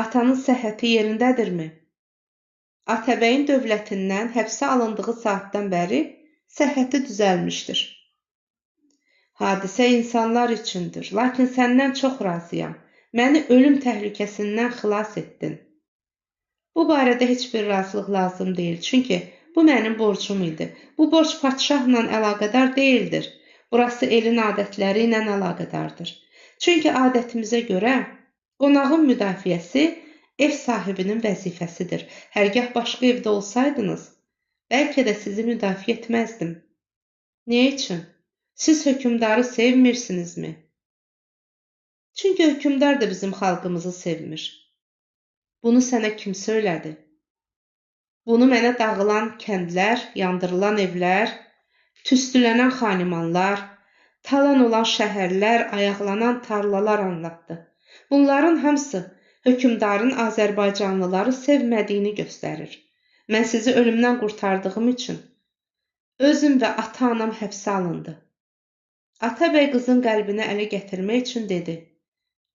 Atanın səhhəti yerindədirmi? Atabəyin dövlətindən həbsə alındığı saatdan bəri səhhəti düzəlmişdir. Hadisə insanlar üçündür, lakin səndən çox razıyam. Məni ölüm təhlükəsindən xilas etdin. Bu barədə heç bir razılıq lazım deyil, çünki bu mənim borcum idi. Bu borc padşahla əlaqədar deyildir. Burası elin adətləri ilə əlaqədardır. Çünki adətimizə görə qonağın müdafiəsi ev sahibinin vəzifəsidir. Hərgah başqa evdə olsaydınız, bəlkə də sizi müdafiə etməzdim. Nə üçün? Siz hökmdarı sevmirsinizmi? Çünki hökmdar da bizim xalqımızı sevmir. Bunu sənə kim söylədi? Bunu mənə dağılan kəndlər, yandırılan evlər, tüstülənən xanimanlar, talan olan şəhərlər, ayaqlanan tarlalar anlatdı. Bunların hamısı hökmdarın Azərbaycanlıları sevmədiyini göstərir. Mən sizi ölümdən qurtardığım üçün özüm və ata-anam həbsə alındı. Atabəy qızın qəlbini ələ gətirmək üçün dedi: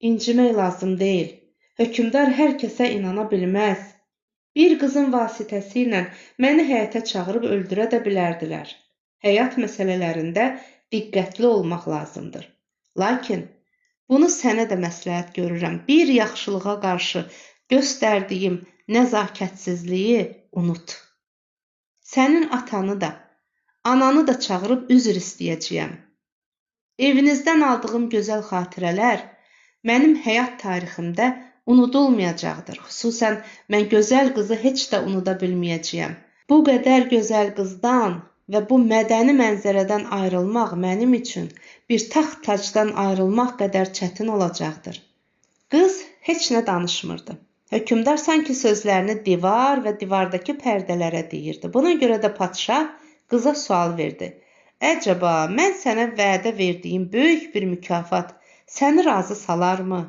İncimək lazım deyil. Hökmdar hər kəsə inana bilməz. Bir qızın vasitəsi ilə məni həyətə çağırıb öldürə də bilərdilər. Həyat məsələlərində diqqətli olmaq lazımdır. Lakin bunu sənə də məsləhət görürəm. Bir yaxşılığa qarşı göstərdiyim nəzakətsizliyi unut. Sənin atanı da, ananı da çağırıb üzr istəyəcəyəm. Evinizdən aldığım gözəl xatirələr mənim həyat tariximdə unudulmayacaqdır. Xüsusən mən gözəl qızı heç də unuda bilməyəcəyəm. Bu qədər gözəl qızdan və bu mədəni mənzərədən ayrılmaq mənim üçün bir taxt tacdan ayrılmaq qədər çətin olacaqdır. Qız heç nə danışmırdı. Hökmdar sanki sözlərini divar və divardakı pərdələrə deyirdi. Buna görə də padşah qıza sual verdi. Əcəba, mən sənə vədə verdiyim böyük bir mükafat səni razı salarmı?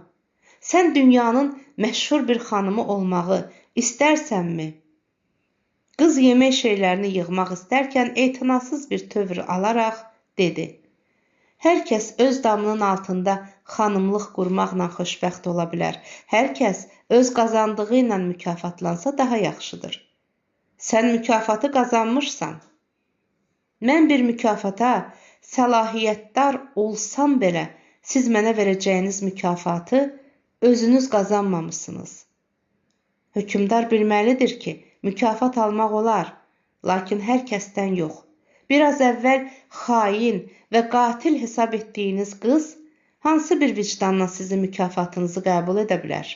Sən dünyanın məşhur bir xanımı olmağı istərsənmi? Qız yemək şeylərini yığmaq istərkən etinasız bir tövr alaraq dedi. Hər kəs öz damının altında xanımlıq qurmaqla xoşbəxt ola bilər. Hər kəs öz qazandığı ilə mükafatlansa daha yaxşıdır. Sən mükafatı qazanmışsan. Mən bir mükafata səlahiyyətdar olsam belə, siz mənə verəcəyiniz mükafatı özünüz qazanmamışsınız. Hökmdar bilməlidir ki, mükafat almaq olar, lakin hər kəsdən yox. Biraz əvvəl xain və qatil hesab etdiyiniz qız hansı bir vicdanla sizin mükafatınızı qəbul edə bilər?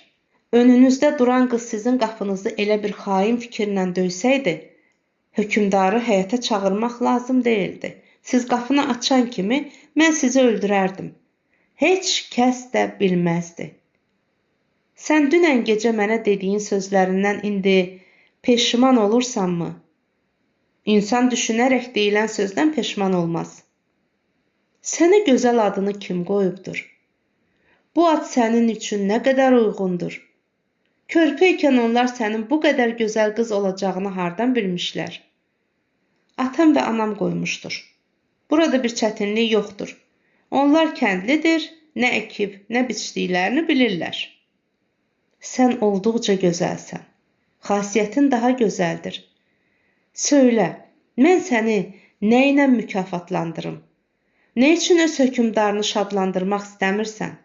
Önünüzdə duran qız sizin qapınızı elə bir xain fikirlə döysəydi, hökmdarı həyətə çağırmaq lazım deyildi. Siz qapını açan kimi mən sizi öldürərdim. Heç kəs də bilməzdi. Sən dünən gecə mənə dediyin sözlərindən indi peşman olursanmı? İnsan düşünərək deyilən sözdən peşman olmaz. Sənə gözəl adını kim qoyubdur? Bu ad sənin üçün nə qədər uyğundur? Körpə ikən onlar sənin bu qədər gözəl qız olacağını hardan bilmişlər? Atam və anam qoymuşdur. Burada bir çətinlik yoxdur. Onlar kəndlidir, nə əkib, nə biçdiklərini bilirlər. Sən olduqca gözəlsən. Xasiyyətin daha gözəldir. Söylə, mən səni nə ilə mükafatlandırım? Nə üçün öz hökmdarını şadlandırmaq istəmirsən?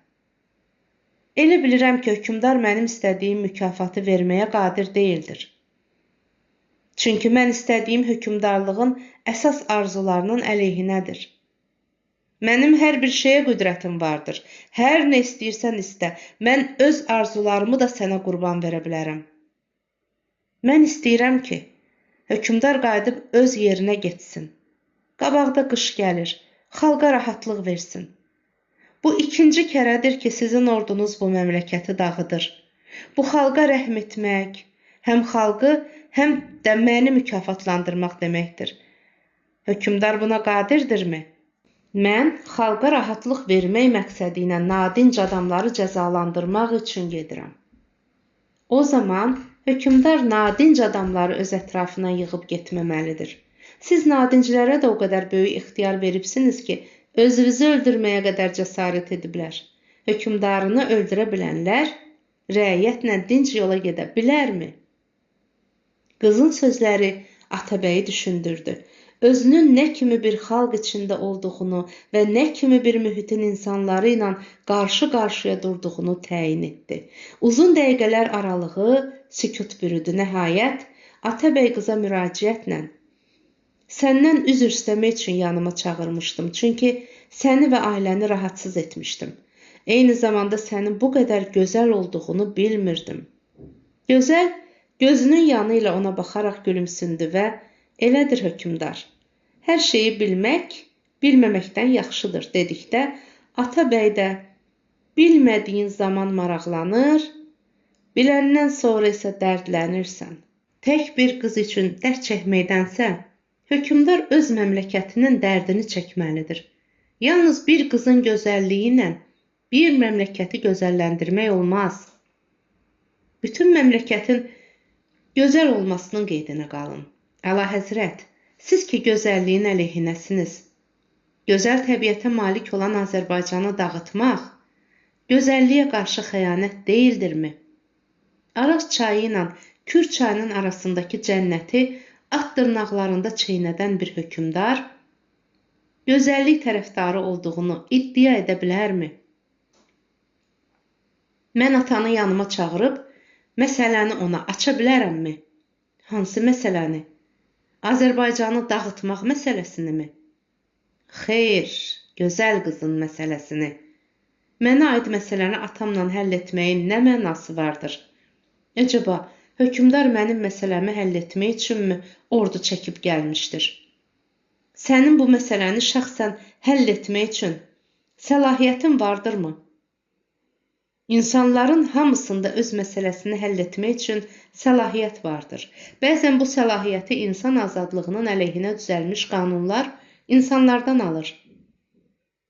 Elə bilirəm ki, hökmdar mənim istədiyim mükafatı verməyə qadir deyildir. Çünki mən istədiyim hökmdarlığın əsas arzularının əleyhinədir. Mənim hər bir şeyə qüdrətim vardır. Hər nə istəyirsən istə. Mən öz arzularımı da sənə qurban verə bilərəm. Mən istəyirəm ki, hökmdar qayıdıb öz yerinə getsin. Qabaqda qış gəlir, xalqa rahatlıq versin. Bu ikinci kərədir ki, sizin ordunuz bu məmləkəti dağıdır. Bu xalqa rəhm etmək, həm xalqı, həm də məni mükafatlandırmaq deməkdir. Hökmdar buna qadirdirmi? Mən xalqa rahatlıq vermək məqsədi ilə nadinc adamları cəzalandırmaq üçün gedirəm. O zaman hökmdar nadinc adamları öz ətrafına yığıb getməməlidir. Siz nadinclərə də o qədər böyük ixtiyar veribsiniz ki, özünüzü öldürməyə qədər cəsarət ediblər. Hökmdarını öldürə bilənlər rəiyyətlə dinc yola gedə bilərmi? Qızın sözləri Atabəyi düşündürdü. Özünün nə kimi bir xalq içində olduğunu və nə kimi bir mühitin insanları ilə qarşı-qarşıya durduğunu təyin etdi. Uzun dəqiqələr aralığı sükut bürüdü. Nəhayət, Atabəy qıza müraciətlə "Səndən üzr istəmək üçün yanıma çağırmışdım, çünki səni və ailəni rahatsız etmişdim. Eyni zamanda sənin bu qədər gözəl olduğunu bilmirdim." Gözəl gözünün yanı ilə ona baxaraq gülümsündü və "Elədir hökmdar, hər şeyi bilmək, bilməməkdən yaxşıdır" dedikdə Atabəy də "Bilmədiyin zaman maraqlanır, biləndən sonra isə dərdlənirsən. Tək bir qız üçün dərd çəkməkdənsə, hökmdar öz məmləkətinin dərdini çəkməlidir. Yalnız bir qızın gözəlliyi ilə bir məmləkəti gözəlləndirmək olmaz. Bütün məmləkətin gözəl olmasının qeydinə qalın. Əlahəzrət, siz ki gözəlliyin əleyhinəsiniz. Gözəl təbiətə malik olan Azərbaycanı dağıtmaq gözəlliyə qarşı xəyanət deyildirmi? Araz çayı ilə Kür çayının arasındakı cənnəti at dırnaqlarında çeynədən bir hökmdar gözəllik tərəfdarı olduğunu iddia edə bilərmi? Mən atanı yanıma çağırıb məsələni ona aça bilərəmmi? Hansı məsələni? Azərbaycanı dağıtmaq məsələsinimi? Xeyr, gözəl qızın məsələsini. Mənə aid məsələni atamla həll etməyin nə mənası vardır? Əcəba, hökmdar mənim məsələmi həll etmək üçünmü ordu çəkib gəlmişdir? Sənin bu məsələni şəxsən həll etmək üçün səlahiyyətin vardırmı? İnsanların hamısında öz məsələsini həll etmək üçün səlahiyyət vardır. Bəzən bu səlahiyyəti insan azadlığının əleyhinə düzəlmiş qanunlar insanlardan alır.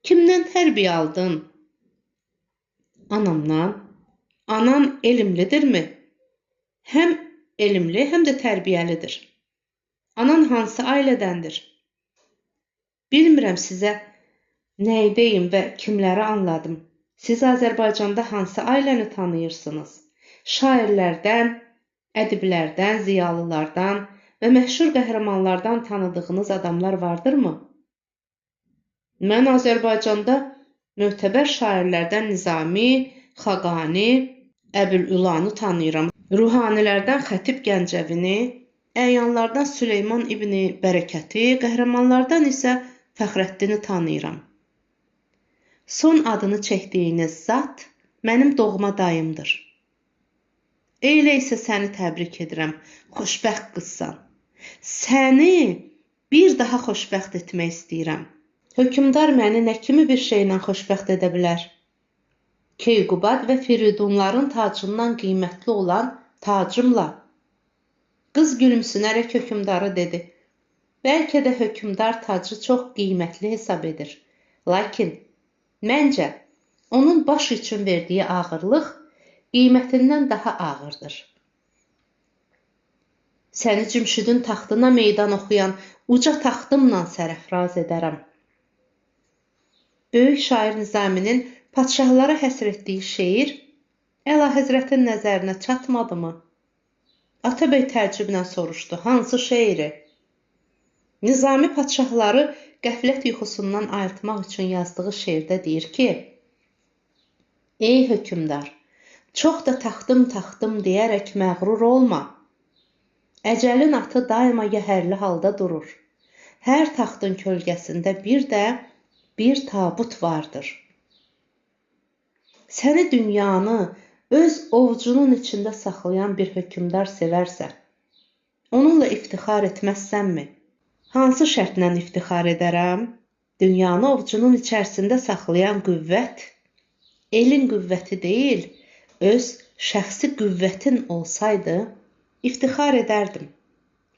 Kimdən tərbiyə aldın? Anamdan. Anan elmlidirmi? Həm elmli, həm də tərbiyəlidir. Anan hansı ailədəndir? Bilmirəm sizə nəyi deyim və kimləri anladım. Siz Azərbaycanda hansı ailəni tanıyırsınız? Şairlərdən, ədiblərdən, ziyalılardan və məşhur qəhrəmanlardan tanıdığınız adamlar vardırmı? Mən Azərbaycanda mötəbər şairlərdən Nizami, Xaqani, Əbülülanı tanıyıram. Ruhanilərdən Xətib Gəncəvini, əyanlardan Süleyman İbni Bərəkəti, qəhrəmanlardan isə Fəxrəddini tanıyıram. Son adını çəkdiyiniz zat mənim doğma dayımdır. Elə isə səni təbrik edirəm, xoşbəxt qızsan. Səni bir daha xoşbəxt etmək istəyirəm. Hökmdar məni nə kimi bir şeylə xoşbəxt edə bilər? Keyqubad və Firidunların tacından qiymətli olan tacımla. Qız gülümsünərək hökmdara dedi. Bəlkə də hökmdar tacı çox qiymətli hesab edir. Lakin məncə, onun baş üçün verdiyi ağırlıq qiymətindən daha ağırdır. Səni Cümşüdün taxtına meydan oxuyan uca taxtımla sərəfraz edərəm. Böyük şair Nizaminin padşahlara həsr etdiyi şeir Əlahəzrətin nəzərinə çatmadımı? Atabəy təəccüblə soruşdu, hansı şeiri? Nizami padşahları qəflət yuxusundan ayıltmaq üçün yazdığı şeirdə deyir ki, ey hökmdar, çox da taxtım taxtım deyərək məğrur olma. Əcəlin atı daima yəhərli halda durur. Hər taxtın kölgəsində bir də bir tabut vardır. Səni dünyanı öz ovcunun içində saxlayan bir hökmdar sevərsə, onunla iftixar etməzsənmi? Hansı şərtlə iftixar edərəm? Dünyanı ovcunun içərisində saxlayan qüvvət, elin qüvvəti deyil, öz şəxsi qüvvətin olsaydı, iftixar edərdim.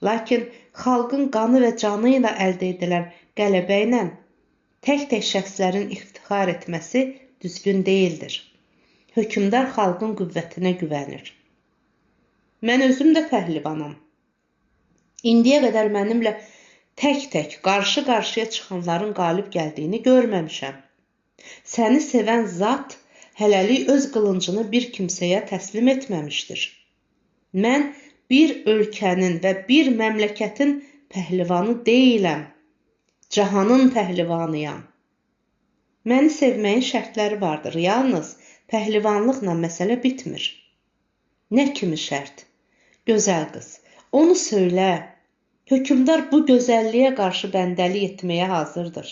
Lakin xalqın qanı və canı ilə əldə edilən qələbə ilə tək-tək şəxslərin iftixar etməsi düzgün deyildir. Hökmdar xalqın qüvvətinə güvənir. Mən özüm də pəhlivanam. İndiyə qədər mənimlə tək-tək qarşı-qarşıya çıxanların qalib gəldiyini görməmişəm. Səni sevən zat hələlik öz qılıncını bir kimsəyə təslim etməmişdir. Mən bir ölkənin və bir məmləkətin pəhlivanı deyiləm, cahanın pəhlivanıyam. Məni sevməyin şərtləri vardır, yalnız pəhlivanlıqla məsələ bitmir. Nə kimi şərt? Gözəl qız, onu söylə. Hökmdar bu gözəlliyə qarşı bəndəlik etməyə hazırdır.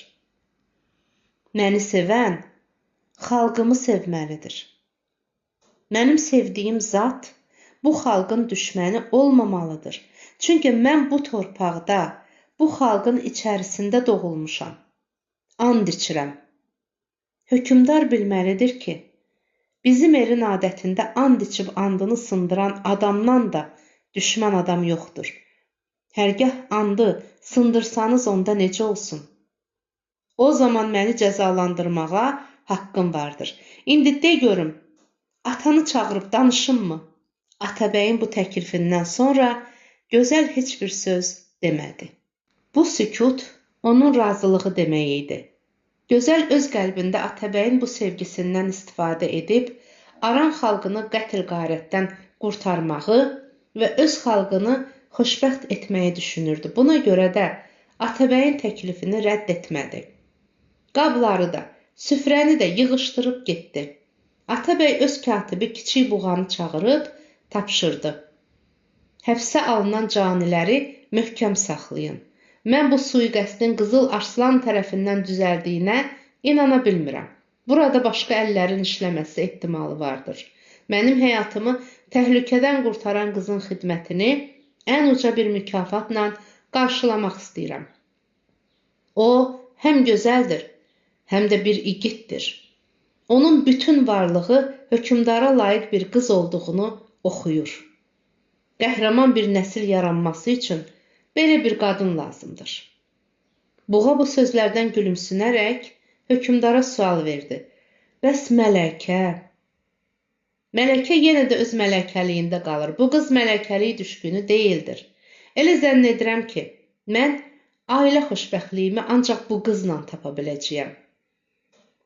Məni sevən xalqımı sevməlidir. Mənim sevdiyim zat bu xalqın düşməni olmamalıdır. Çünki mən bu torpaqda, bu xalqın içərisində doğulmuşam. And içirəm. Hökmdar bilməlidir ki, bizim elin adətində and içib andını sındıran adamdan da düşmən adam yoxdur. Hərgah andı sındırsanız onda necə olsun? O zaman məni cəzalandırmağa haqqım vardır. İndi de görüm, atanı çağırıb danışımmı? Atabəyin bu təklifindən sonra gözəl heç bir söz demədi. Bu sükut onun razılığı demək idi. Gözəl öz qəlbində Atabəyin bu sevgisindən istifadə edib, Aran xalqını qətl-qarətdən qurtarmağı və öz xalqını xoşbəxt etməyi düşünürdü. Buna görə də Atabəyin təklifini rədd etmədi. Qabları da, süfrəni də yığışdırıb getdi. Atabəy öz katibi Kiçik Buğanı çağırıb tapşırdı. Həbsə alınan caniləri möhkəm saxlayın. Mən bu sui-qəsdin Qızıl Arslan tərəfindən düzəldiyinə inana bilmirəm. Burada başqa əllərin işləməsi ehtimalı vardır. Mənim həyatımı təhlükədən qurtaran qızın xidmətini ən uca bir mükafatla qarşılamaq istəyirəm. O həm gözəldir, həm də bir igiddir. Onun bütün varlığı hökmdara layiq bir qız olduğunu oxuyur. Qəhrəman bir nəsil yaranması üçün belə bir qadın lazımdır. Buğa bu sözlərdən gülümsünərək hökmdara sual verdi. Bəs mələkə? Mələkə yenə də öz mələkəliyində qalır. Bu qız mələkəlik düşkünü deyildir. Elə zənn edirəm ki, mən ailə xoşbəxtliyimi ancaq bu qızla tapa biləcəyəm.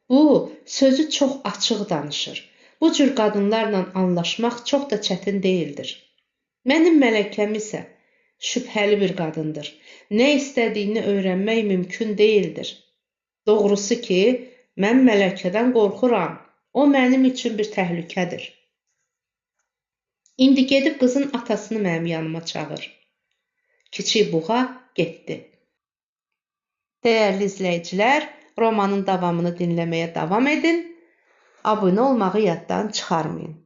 Bu, sözü çox açıq danışır. Bu cür qadınlarla anlaşmaq çox da çətin deyildir. Mənim mələkəm isə şübhəli bir qadındır. Nə istədiyini öyrənmək mümkün deyildir. Doğrusu ki, mən mələkədən qorxuram. O mənim üçün bir təhlükədir. İndi gedib qızın atasını mənim yanıma çağır. Kiçik Buğa getdi. Dəyərli izləyicilər, romanın davamını dinləməyə davam edin. Abunə olmağı yaddan çıxarmayın.